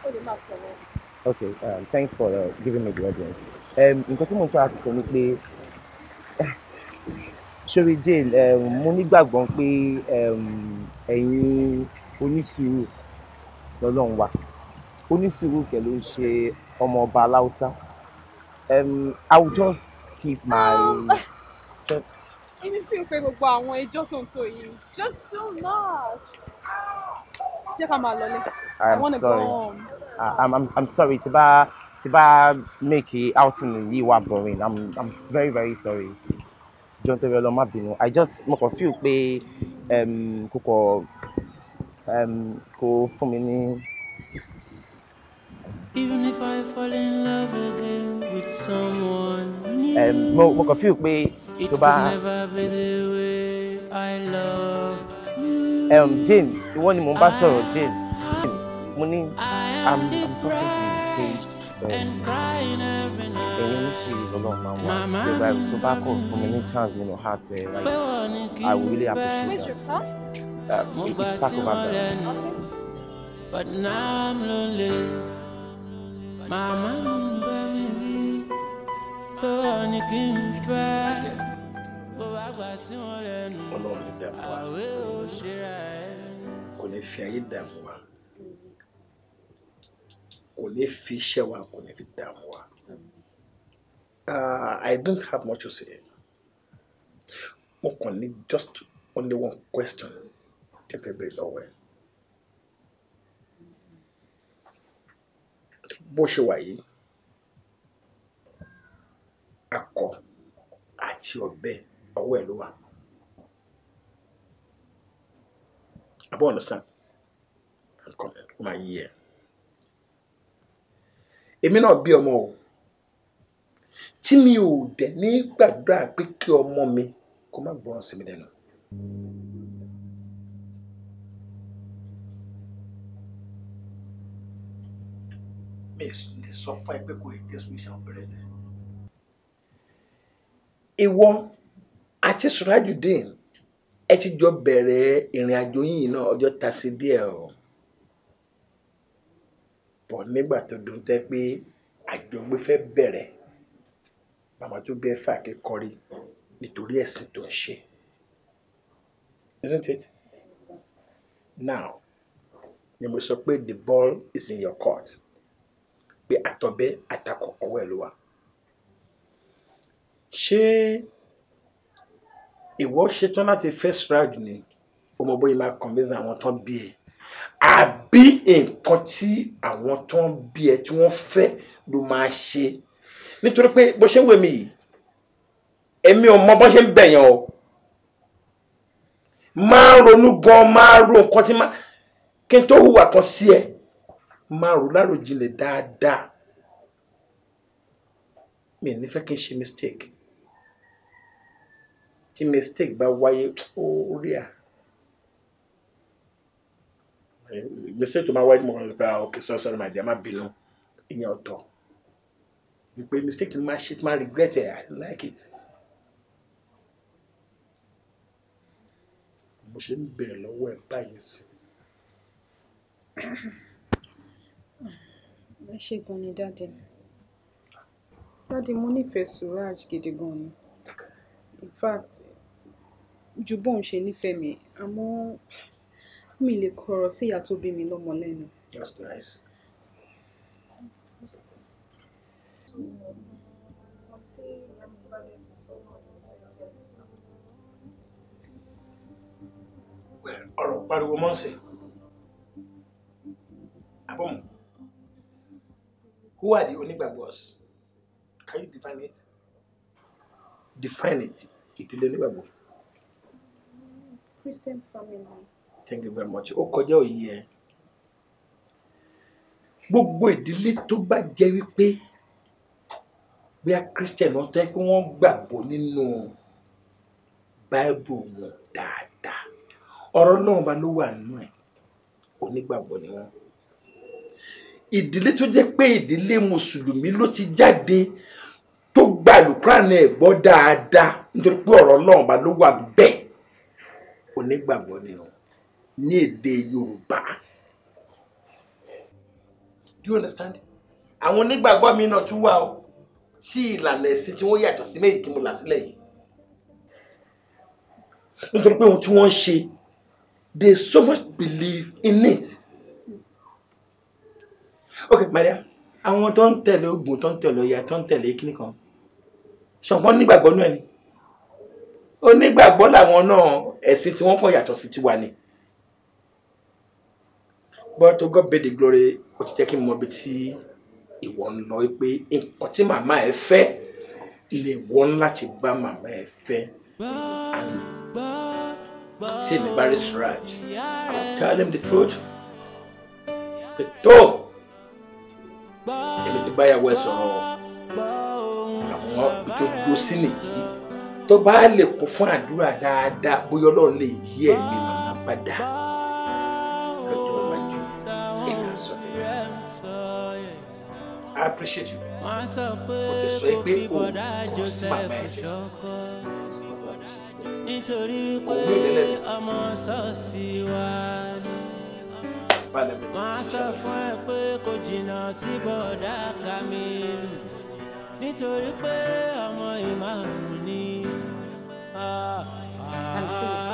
O lè máa sọ̀rọ̀. Okay, thanks for giving me the audience. Nǹkan tí mo ń try láti sọ ni pé, Ṣórí Jane, mo nígbàgbọ́ pé ẹ̀yin onísùúrù lọ́lọ́run wà. Onísùúrù kẹ̀ ló ń ṣe ọmọ ọba aláùsá. I will just keep my. Èmi fi pé gbogbo àwọn ẹjọ́ tó ń tó yìí just so much. Jẹ́ ká máa lọlé. I I'm wanna sorry. go home. I'm sorry. Tí bá make outing yìí wá boring. I'm very very sorry. John torí Ọlọ́run, má bínú. I just mo kàn feel pé kò kọ kò fún mi ní. Even if I fall in love again with someone new, Mo kàn feel pé it tó bá. could never be the way I loved you. Jane, ìwọ ni mò ń bá sọ̀rọ̀, Jane. Mo ní I'm talking to you pé ẹ̀yin oníṣìírí Ọlọ́run máa ń wà pé báyìí tó bá kọ̀ fún mi ní chance nínú heart ẹ̀, like, I will really appreciate that. It's part of our. But now I'm lonely. Màmá mi ń bá mi wí pé wọ́n ní kí n fẹ́. Bó bá gbà sí wọn lẹ́nu, Ọlọ́run lè dààmú wa, àwẹ̀ ò ṣe ra ẹ̀. kò ní fi ayé dààmú wa, kò ní fi iṣẹ́ wa, kò ní fi dààmú wa. I don't have much to say. Mo kàn ní just only one question tí ẹ fẹ́ béèrè lọ́wọ́ ẹ. Bó ṣe wà yìí, akọ àti ọ̀bẹ ọwọ́ ẹ̀ ló wà. Àbọ̀ understand? I'm coming. Ó máa yí ẹ. Èmi náà bí ọmọ o. Tí mi ò dẹ̀ ní gbàdúrà pé kí ọmọ mi kó má gbọ́ràn sí mi lẹ́nu. Mi lè sọ fún ẹ pé kò yẹ Jésù iṣẹ́ obìnrin ni. Ìwọ àti Surajudeen, ẹ ti jọ bẹ̀rẹ̀ ìrìn àjò yìí náà, ọjọ́ ta sí díẹ̀ o. Bọ̀ nígbà tó dùn tẹ́ pé àjọgbé fẹ́ bẹ̀rẹ̀, màmá tó bí ẹ fà kékọ́rí nítorí ẹ̀sìn tó ń ṣe. Isn't it? Now, ni mo sọ pé the ball is in your court. Pé àtọ̀bẹ́ àtakọ̀ ọwọ́ ẹ̀ ló wà. Ṣé ìwọ ṣetán láti fẹ́ Suraj ni? O mọ bóyá máa convince àwọn tán bí ẹ, àbí nǹkan tí àwọn tán bí ẹ tí wọ́n fẹ́ ló máa ṣe? Nítorí pé bó ṣe ń wé mi yìí, èmi ò mọ bó ṣe ń bẹ̀yàn o. Máa ronú gan, máa ro nǹkan tí máa kí n tó hùwà kan sí ẹ, máa rò láròjinlẹ̀ dáadáa. Mi ò ní fẹ́ kí n ṣe mistake. Tí mistake bá wáyé, ó rí à mistake tó máa wáyé, mo kàn lè pa, "Okay, sorry, sorry my dear, má bínú," ìyẹn ọ̀tọ̀. Wípé mistake tó máa ṣe tó máa regret ẹ̀, I don't like it. Mo ṣe ń bèrè lọ́wọ́ ẹ̀ báyìí sí. Ẹ ṣé gan ni, Daddy. Daddy, mo nífẹ̀ẹ́ Suraj gidi gan ni. In fact, ju bóun ṣe nífẹ̀ẹ́ mi, àmọ́ mi lè kọ̀rọ̀ sí ìyá tó bí mi lọ́mọ lẹ́nu. That's nice. Nǹkan tí ìyá mi bá dẹ̀ ti sọ náà ni mo fẹ́ tẹ̀lé sá. Well, ọ̀rọ̀ pariwo mọ́ sí. Àbọ̀mù. Who are the onígbàgbọ́s? Can you define it? Define it. Ìdílé onígbàgbọ́. Christian family. Thank you very much. Ó kọjá òye ẹ. Gbogbo ìdílé tó bá jẹ́ wípé bóyá Christian náà tẹ́ pé wọ́n gbàgbọ́ nínú Bible wọn dáadáa. Ọ̀rọ̀ náà bá ló wà nínú ẹ̀. Onígbàgbọ́ ni wọ́n. Ìdílé tó jẹ́ pé ìdílé Mùsùlùmí ló ti jáde tó gba Àlùkùránì ẹ̀ gbọ́ dáadáa nítorí pé ọ̀rọ̀ Ọlọ́run bá ló wà bẹ́ẹ̀. Onígbàgbọ́ ni o ní èdè Yorùbá. Do you understand? Àwọn onígbàgbọ́ mi náà tún wà o tí ìlànà ẹ̀sìn tí wọ́n yàtọ̀ sí méjì tí mo là sílẹ̀ yìí. Nítorí pé ohun tí wọ́n ń ṣe, they so much believe in it. Okay, my dear, àwọn tó ń tẹ̀lé Ògún, tó ń tẹ̀lé Ọya, tó ń tẹ̀lé kíní kan, ṣọ̀gbọ́n nígbàgbọ́ náà ni. Onígbàgbọ́ làwọn náà, ẹ̀sìn tí wọ́n kàn yàtọ̀ sí tiwa ni. But to God be the glory, ó ti jẹ́ kí n mọ ibi tí ìwọ ń lọ, pé nǹkan tí màmá ẹ fẹ́ ni ìwọ ń láti bá màmá ẹ fẹ́. Tí èmi bá rí Suraj, I will tell him the truth. Pé tó, èmi ti báyàwó ẹ sọ̀rọ̀ o, àwọn ibi tó dúró sí nìyí. Tó bá lè kún fún àdúrà dáadáa, bóyá Ọlọ́run lè yí ẹ̀mí màmá padà lọ́jọ́ iwájú. Èmi á sọ tẹ̀lé fún un. I appreciate you. Mo ti sọ pé o kọ̀ sí màmá ẹ̀ lẹ́nu. Nítorí pé ọmọ ṣọ́ọ̀ṣì wa ni. Wọ́n á sọ fún ẹ pé kò jìnnà sí bọ̀dá Kamilu, nítorí pé ọmọ ìmáàmù ni. Àǹtí mi,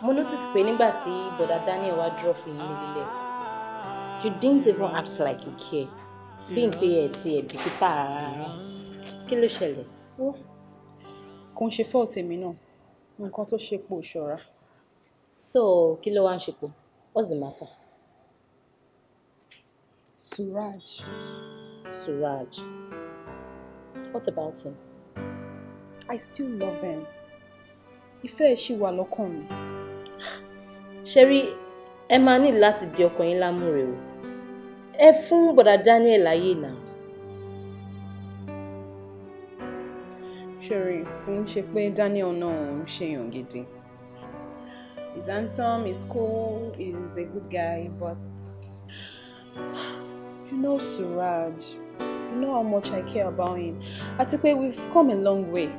mo notice pé nígbà tí bọ̀dá Daniel wá drop yín nílé, you didn't even act like you care. Bí n pé ẹ̀ ti ẹ̀ bìkítà rárá. Kí ló ṣẹlẹ̀? Kò ń ṣe fault èmi náà, nǹkan tó ṣe pò ṣọ́ra. So kí ló wá ń ṣe pò? What's the matter? Suraj. Suraj. What about him? I still love him. Ìfẹ́ ẹ̀ ṣì wà lọ́kàn mi. Ṣẹ́rí, ẹ máa ní láti di ọkàn yín lámúre o. Ẹ fún bọ̀dà Daniel láyè náà. Ṣẹ́rí, kò ń ṣe pé Daniel náà ń ṣèyàn gidi. He's handsome, he's cool, he's a good guy, but you know Suraj, you know how much I care about him. Àti pé we've come a long way.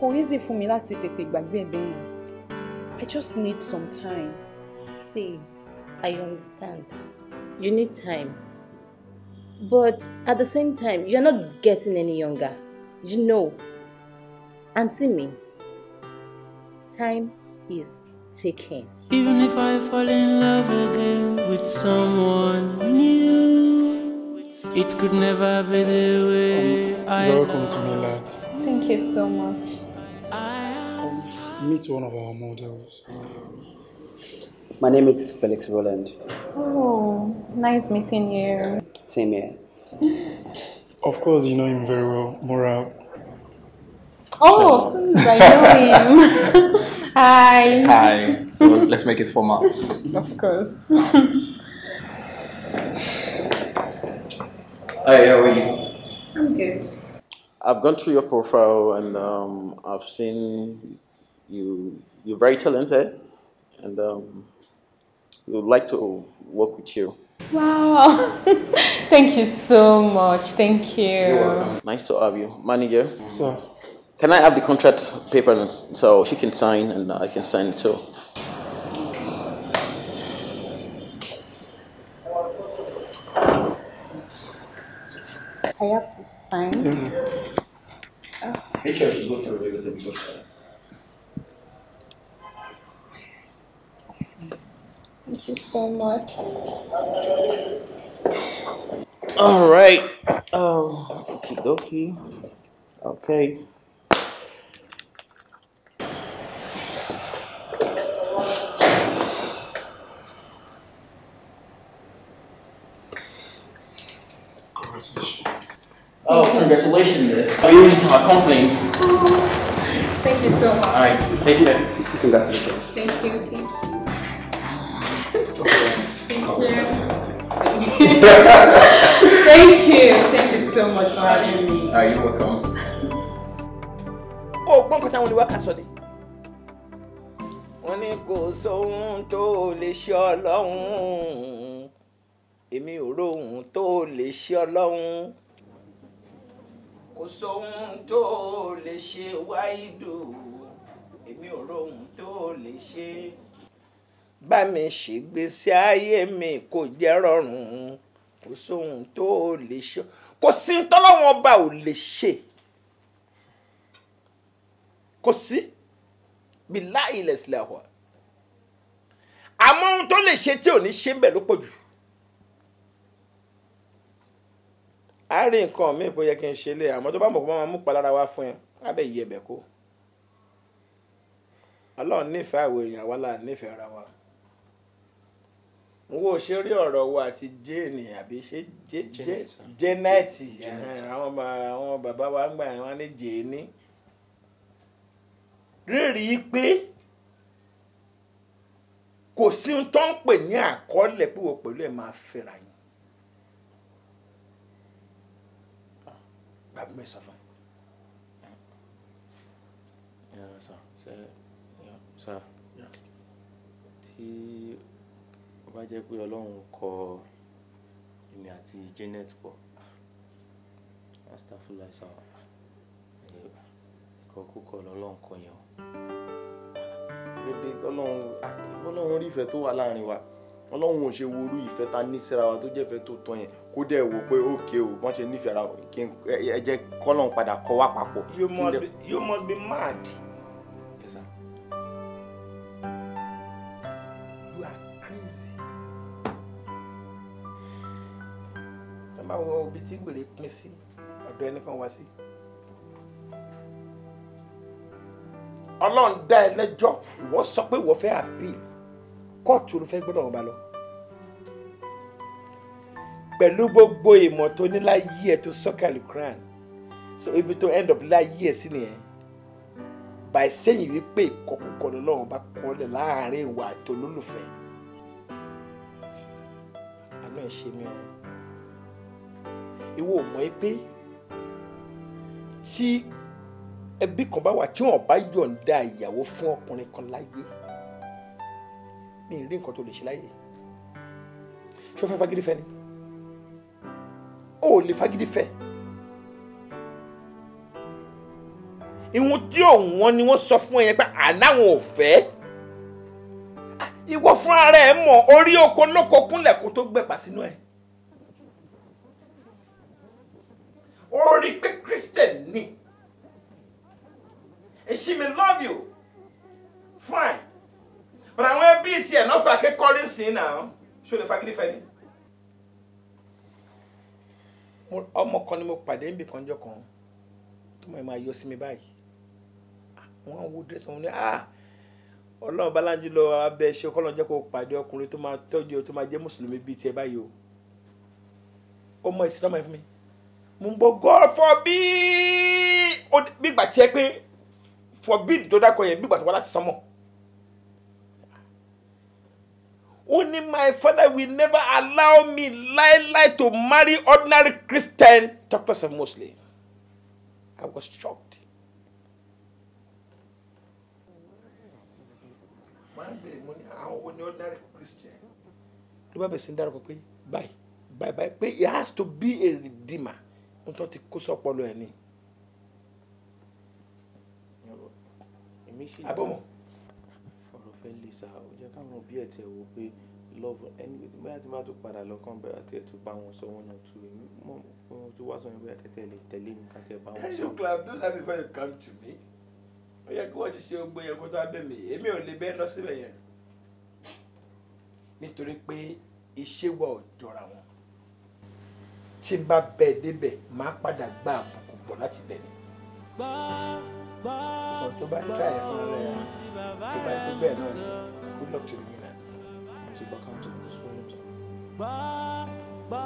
Kò easy fún mi láti tètè gbàgbé ẹ̀ bẹ́yẹn. I just need some time. See, I understand. You need time. But at the same time, you're not getting any younger. You know. Auntie mi, time is ticking. Even if I fall in love again with someone new, it could never be the way I You're welcome to me, lad. Thank you so much. Meet one of our models. My name is Felix Roland. Oh, nice meeting you. Same here. Of course, you know him very well, Mora. Oh, of course, I know him. Hi. Hi. So let's make it formal. Of course. Hi, how are you? I'm good. I've gone through your profile and I've seen you. You're very talented, and we would like to work with you. Wow. Thank you so much. Thank you. You're welcome. Nice to have you. Manager. Sir. Can I have the contract paper so she can sign and I can sign it too? I have to sign. Yeah. Make sure she go through everything before she signs. Thank you so much. All right. Okie dokie. Okay. Oh, congratulations. Are you in our company? Oh, thank you so much. All right, take care. Congratulations. Thank you, thank you. Thank you. Thank you. Thank you so much for having me. All right, you're welcome. Oh, gbọ́ nǹkan táwọn oníwàkà sọ ni. Wọ́n ní kò sóhun tó lè ṣe Ọlọ́run. Èmi ò róhun tó lè ṣe Ọlọ́run. Kò sóhun tó lè ṣe Wáídù. Èmi ò róhun tó lè ṣe. Bá mi ṣègbésí ayé mi kò jẹ́ rọrùn. Kò sóhun tó lè ṣe. Kò sí tọ́lọ́wọ́n ọba ò lè ṣe. Kò sí. Billahi lẹ́sìlẹ̀. Àmọ́ ohun tó lè ṣe tí ò ní ṣe ń bẹ̀ ló pọ̀ jù. A rí nǹkan míì bó yẹ kí n ṣe lé, àmọ́ tó bá mọ̀ kó máa mú palára wá fún ẹ, á lè yí ẹbẹ̀ kó. Ọlọ́run nífẹ̀ẹ́ àwọn èèyàn, àwa la nífẹ̀ẹ́ ara wa. N wo ṣe rí ọ̀rọ̀ wa àti Jane àbí ṣe Janet, àwọn bàbá wa ń gbà wọ́n ní Jane. Rírì pé kò sí ohun tó ń pè ní àkọọ́lẹ̀ pé wọ́n pẹ̀lú ẹ̀ máa fẹ́ra yín. Bàbá mi sọ fún mi. Sir, tí ó bá jẹ́ pé Ọlọ́run kọ èmi àti Janet pọ̀, astafurlah sir, ìkọkúkọ lọ́lọ́run kọ yẹn o. Dédé Ọlọ́run rí ìfẹ́ tó wà láàrin wa, Ọlọ́run ò ṣe wo irú ìfẹ́ ta ní síra wa tó jẹ́ ìfẹ́ tó tọ́ yẹn, kó dẹ̀ wò pé ókè o, bọ́n ṣe nífẹ̀ẹ́ ara kí ẹ jẹ́ kọ́lọ́run padà kọ wá papọ̀. You must be mad. Yes, sir. You are crazy. Tá bá wo ibi tí wèrè pín sí, ọ̀dọ̀ ẹnìkan wá sí. Ọlọ́run dá ẹ lẹ́jọ́, ìwọ sọ pé ìwọ fẹ́ appeal, kóòtù ló fẹ́ gbọ́dọ̀ ọba lọ. Pẹ̀lú gbogbo ìmọ̀ tó ní láyé ẹ̀ tó sọ́kàlì Quran, so ibi tó end up láyé ẹ̀ sí nìyẹn. By saying wípé ìkọkúkọ lọ́lọ́run bá kọ́lẹ̀ láàrin ìwà àti olólùfẹ́. Àánú ẹ̀ ṣe mí o. Ìwọ ò mọ̀ pé tí ẹbí kan bá wà tí wọ́n bá yọ̀ǹda ìyàwó fún ọkùnrin kan láyé, mi ì rí nǹkan tó lè ṣe láyé. Ṣé o fẹ́ fagídí fẹ́ ni? O ò lè fagídí fẹ́. Ìwọ̀n tí òun ni wọ́n sọ fún ẹ yẹn pé ànáwọn ò fẹ́. Ìwọ fúnra rẹ̀ mọ̀ orí oko lóko kúnlẹ̀ kó tó gbẹ̀pà sínú ẹ̀. Ó rí pé Christian ni. And she may love you. Fine. But àwọn ẹbí tiẹ̀ náà fà kékọ́rí sí náà. Ṣé o lè fagídí fẹ́ ni? Ọmọ kan ni mo pàdé níbi kan jọ kan tó mọ̀ ẹ́ máa yọ sí mi báyìí. Wọ́n wo dírẹ́sì wọn ní Ọlọ́run bálájú lọ abẹ́ ṣe kọ́lọ́n jẹ́ kó pàdé ọkùnrin tó máa tọ́jú tó máa jẹ́ mùsùlùmí bíi tiẹ̀ báyìí o. Ó mọ ìsìn lọ́mọ ẹ̀ fún mi. Mo ń bọ̀ God forbid bí ìgbà tiẹ̀ pé forbid tó dákọ̀ yẹn bí ìgbà tó wá láti sánmọ̀. Ó ní my father will never allow me láéláé to marry ordinary Christian, talk less of Muslim. I was shocked. Àwọn wo ni ordinary Christian? Ló bá bẹ̀rẹ̀ sí ní dárúkọ pé báyìí báyìí báyìí pé he has to be a redeemer. N tó ti kó sọ́pọ̀lọ ẹ̀ ni. Abọ́mọ̀. Ọ̀rọ̀ fẹ́ lè sá, ó jẹ́ káwọn òbí ẹ̀ tiẹ̀ wò pé love ẹni bóyá tí bá tún padà lọ kán bẹ̀rẹ̀ àti ẹ̀ tún bá wọn sọ wọn náà tún èmi mọ̀ ohun tó wá sọ yẹn bóyá kẹ́tẹ́ lè tẹ̀lé mi ká tẹ̀ bá wọn sọ. You clap, do that before you come to me. Ó yẹ kí wọ́n ti ṣe gbogbo yẹn kó tó abẹ́ mi, èmi ò lè bẹ́ẹ̀ lọ síbẹ̀ yẹn. Nítorí pé iṣẹ́ wa ò jọra wọn. Tí n bá bẹ́ẹ̀ débẹ̀, máa padà gba àbùkù bọ̀ láti bẹ̀ ni. Ọ̀rọ̀ tó bá try ẹ̀ fún rẹ̀ tó bá yẹ bẹ́ẹ̀ náà ni good luck to the winner. Mo ti gbọ́ káwọn tó ń sọ ọ́nà tó. Gbọ́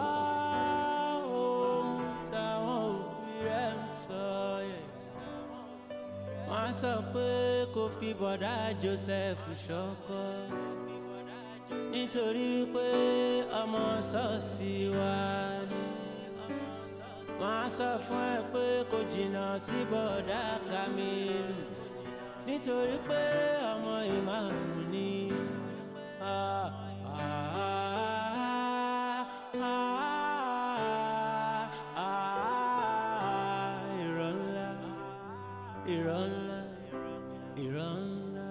ohun táwọn òbí rẹ̀ ń sọ yẹn. Wọ́n sọ pé kò fi bọ̀dá Joseph ṣọkọ nítorí wípé ọmọ ṣọ́ọ̀ṣì wa ni. Wọ́n sọ fún ẹ pé kò jìnnà sí bọ̀dá Kamilu nítorí pé ọmọ ìmáàmù ni. Irọ́ ńlá, irọ́ ńlá, irọ́ ńlá.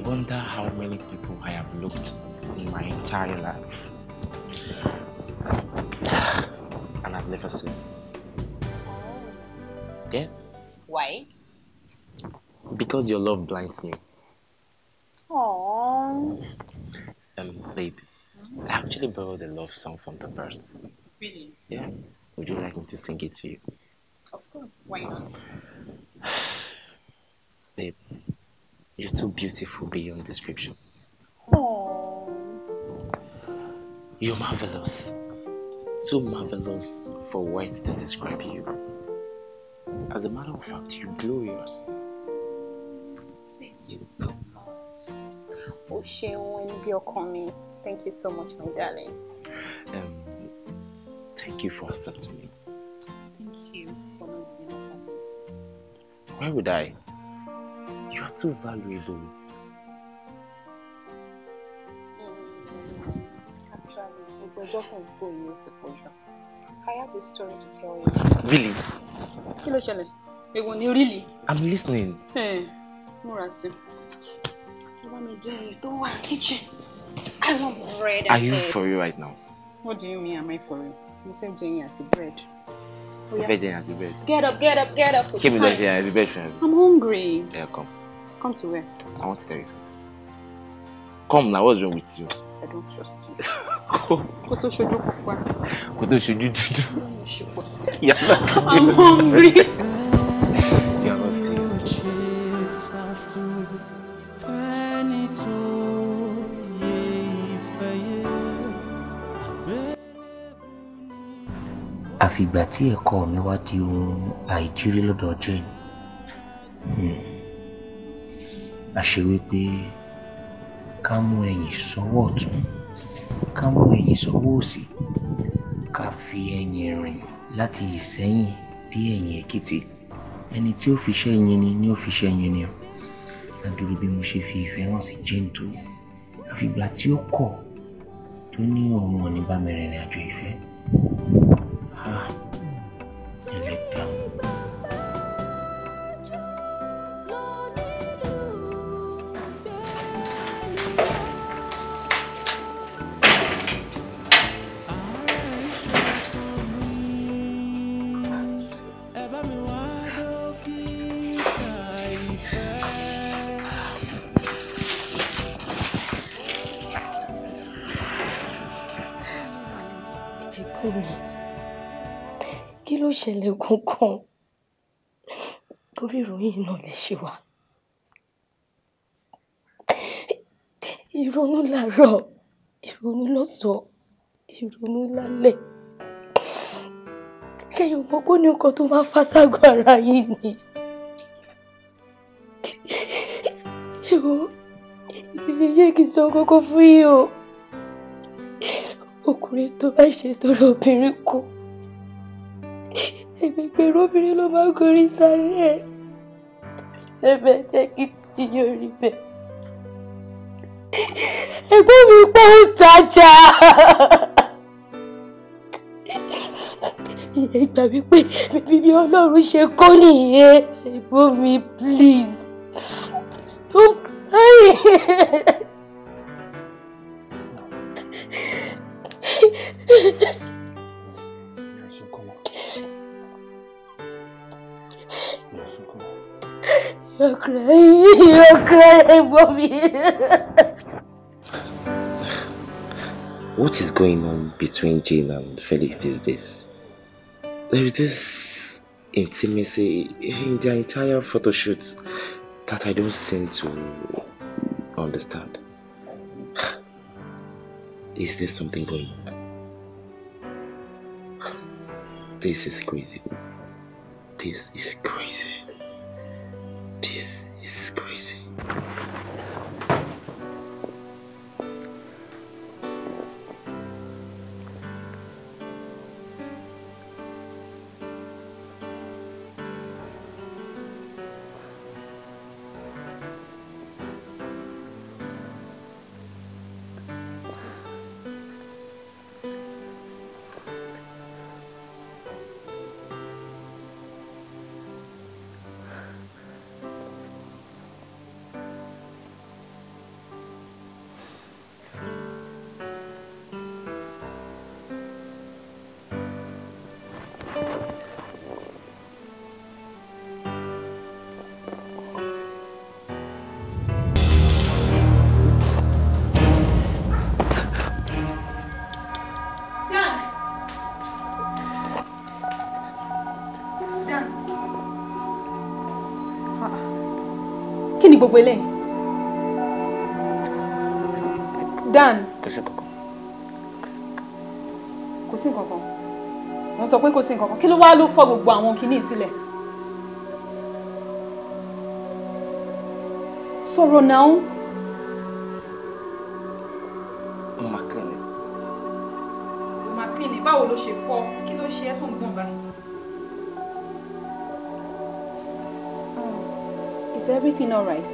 wonder how many people I have looked in my entire life and I've never seen. Yes? Why? Because your love blinds me. Aww. Babe, I actually borrowed a love song from the birds. Really? Yeah. Would you like me to sing it to you? Of course, why not? Babe, you're too beautiful beyond description. Aww. You're marvelous. Too marvelous for words to describe you. As a matter of fact, you're glorious. Thank you so much. O ṣeun ẹni bí ọkàn mi. Thank you so much, my darling. Thank you for accepting me. Thank you for not giving up on me. Why would I? You are too valuable. Actually, I have a story to tell you. Really? Kí ló ṣẹlẹ̀? Èwo ni really? I'm listening. Hey, múra sí. Bá mi dín in tó wà kitchen. I want bread and Are you egg. for real right now? What do you mean, am I for real? Mo fẹ́ jẹ yín àti bread. Mo fẹ́ jẹ yín àti bread. Get up, get up, get up. Kí mi lọ jẹ yín àti bread fún ẹ? I'm hungry. Yeah, come. Come to where? I want to tell you something. Come now, what's wrong with you? I don't trust you. Kó tó ṣojú pupa. Kó tó ṣojú dúdú. I'm hungry. You're not serious. Àfìgbà tí ẹ̀kọ́ mi wá di ohun àìjírí lọ́dọ̀ Jane. Àṣé wípé ká mú ẹyìn sọ́wọ́ ọ̀tún, ká mú ẹyìn sọ́wọ́ òsì, ká fi ẹyìn rìn láti Ìsẹ́yìn dé ẹ̀yìn Èkìtì. Ẹni tí ó fi iṣẹ́ yín ni ni ó fi iṣẹ́ yín ni o. Ládùúrú bí mo ṣe fi ìfẹ́ hàn sí Jane tó, àfìgbà tí ó kọ̀ tó ní òun ò ní bá mi rìnrìn àjò ìfẹ́. Ah, ẹlẹ́dàá. Ẹ̀gbọ́n mi, kí ló ṣẹlẹ̀ gangan? Torí ìròyìn náà lè ṣe wá. Ìrònú làárọ̀, ìrònú lọ́sàn-án, ìrònú lálẹ́. Ṣé yóò mọ̀ pé ó ní nǹkan tó máa fà ságọ́ ara yìí ni? Ìwọ, iye kì í sọ kókó fún yín o. Ọkùnrin tó bá ṣe torí obìnrin kù, ẹgbẹgbẹ̀rún obìnrin ló máa gorí sáré ẹ̀. Ẹ̀bẹ̀ jẹ́ kí tí yóò rí bẹ́ẹ̀. Ẹ̀gbọ́n mi pọ̀ ń tajà. Ìyẹn gbà wípé bíbí Ọlọ́run ṣe kọ́ nìyẹn. Ẹ̀gbọ́n mi, please stop crying. You're crying, mommy. What is going on between Jane and Felix these days? There is this intimacy in their entire photo shoots that I don't seem to understand. Is there something going on? This is crazy. This is crazy. This is crazy. Kí ni gbogbo eléyìí? Dan. Kò sí kankan. Kò sí nǹkankan. Wọ́n sọ pé kò sí nǹkankan. Kí ló wá ló fọ́ gbogbo àwọn kinní sílẹ̀? Sọ̀rọ̀ náà. Mo máa clean it. Mo máa clean it. Báwo ló ṣe fọ́? Kí ló ṣe é tó ń gbọ̀n báyìí? Is everything all right?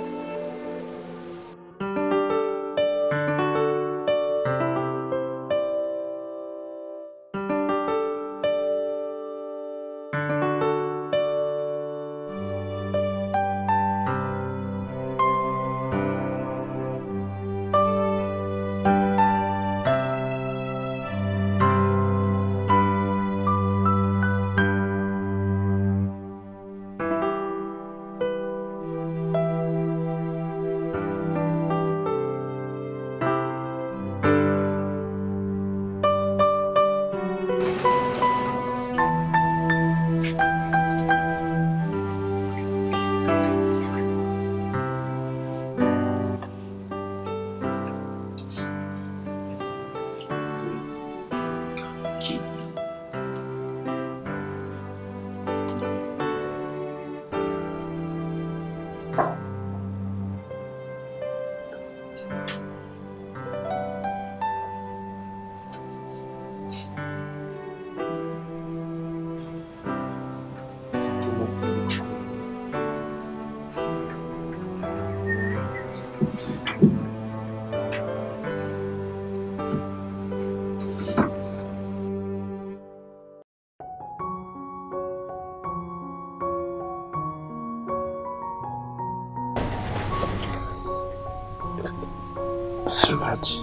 Suraj.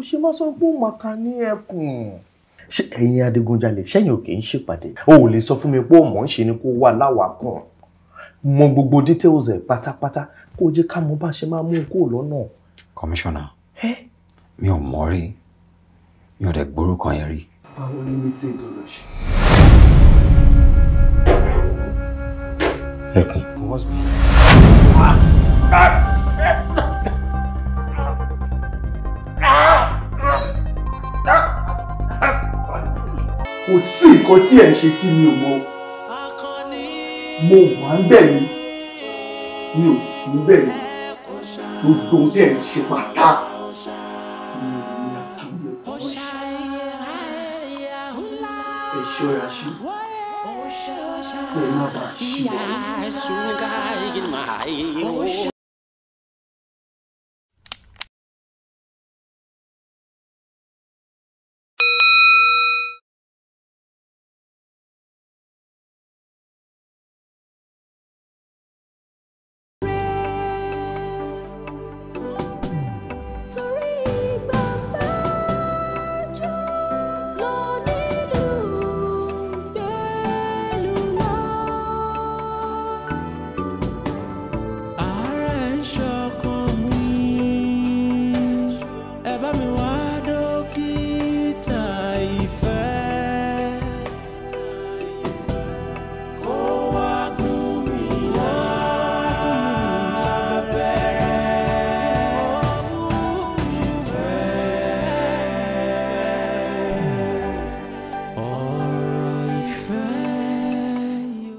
Ṣe máa sọ pé ó máa ka ní ẹkùn. Ṣé ẹ̀yin adigunjalè ṣẹ́yìn ò kì í ṣèpàdé? O ò lè sọ fún mi pé ó mọ̀ ń ṣe ni kó wà láwàkàn. Mọ gbogbo details ẹ̀ pátápátá kó jẹ́ ká mọ bá ṣe máa mú kó lọ́nà. Kọmíṣánná, mi ò mọ̀ rí, mi ò dẹ̀ gbórúkọ yẹn rí. Báwo ni meeting tó lọ ṣe? Ẹkùn. What's going on? Kò sí nǹkan tí ẹ̀ ń ṣe tí mi ò mọ̀. Mo wà ń bẹ̀ ni, mi ò sí ń bẹ̀ ni, gbogbo ohun tí ẹ̀ ń ṣe pátá mi ò ní àkàwé ẹ̀kọ́. Ẹ ṣọ́ra ṣe, ẹ má bàa ṣì wà.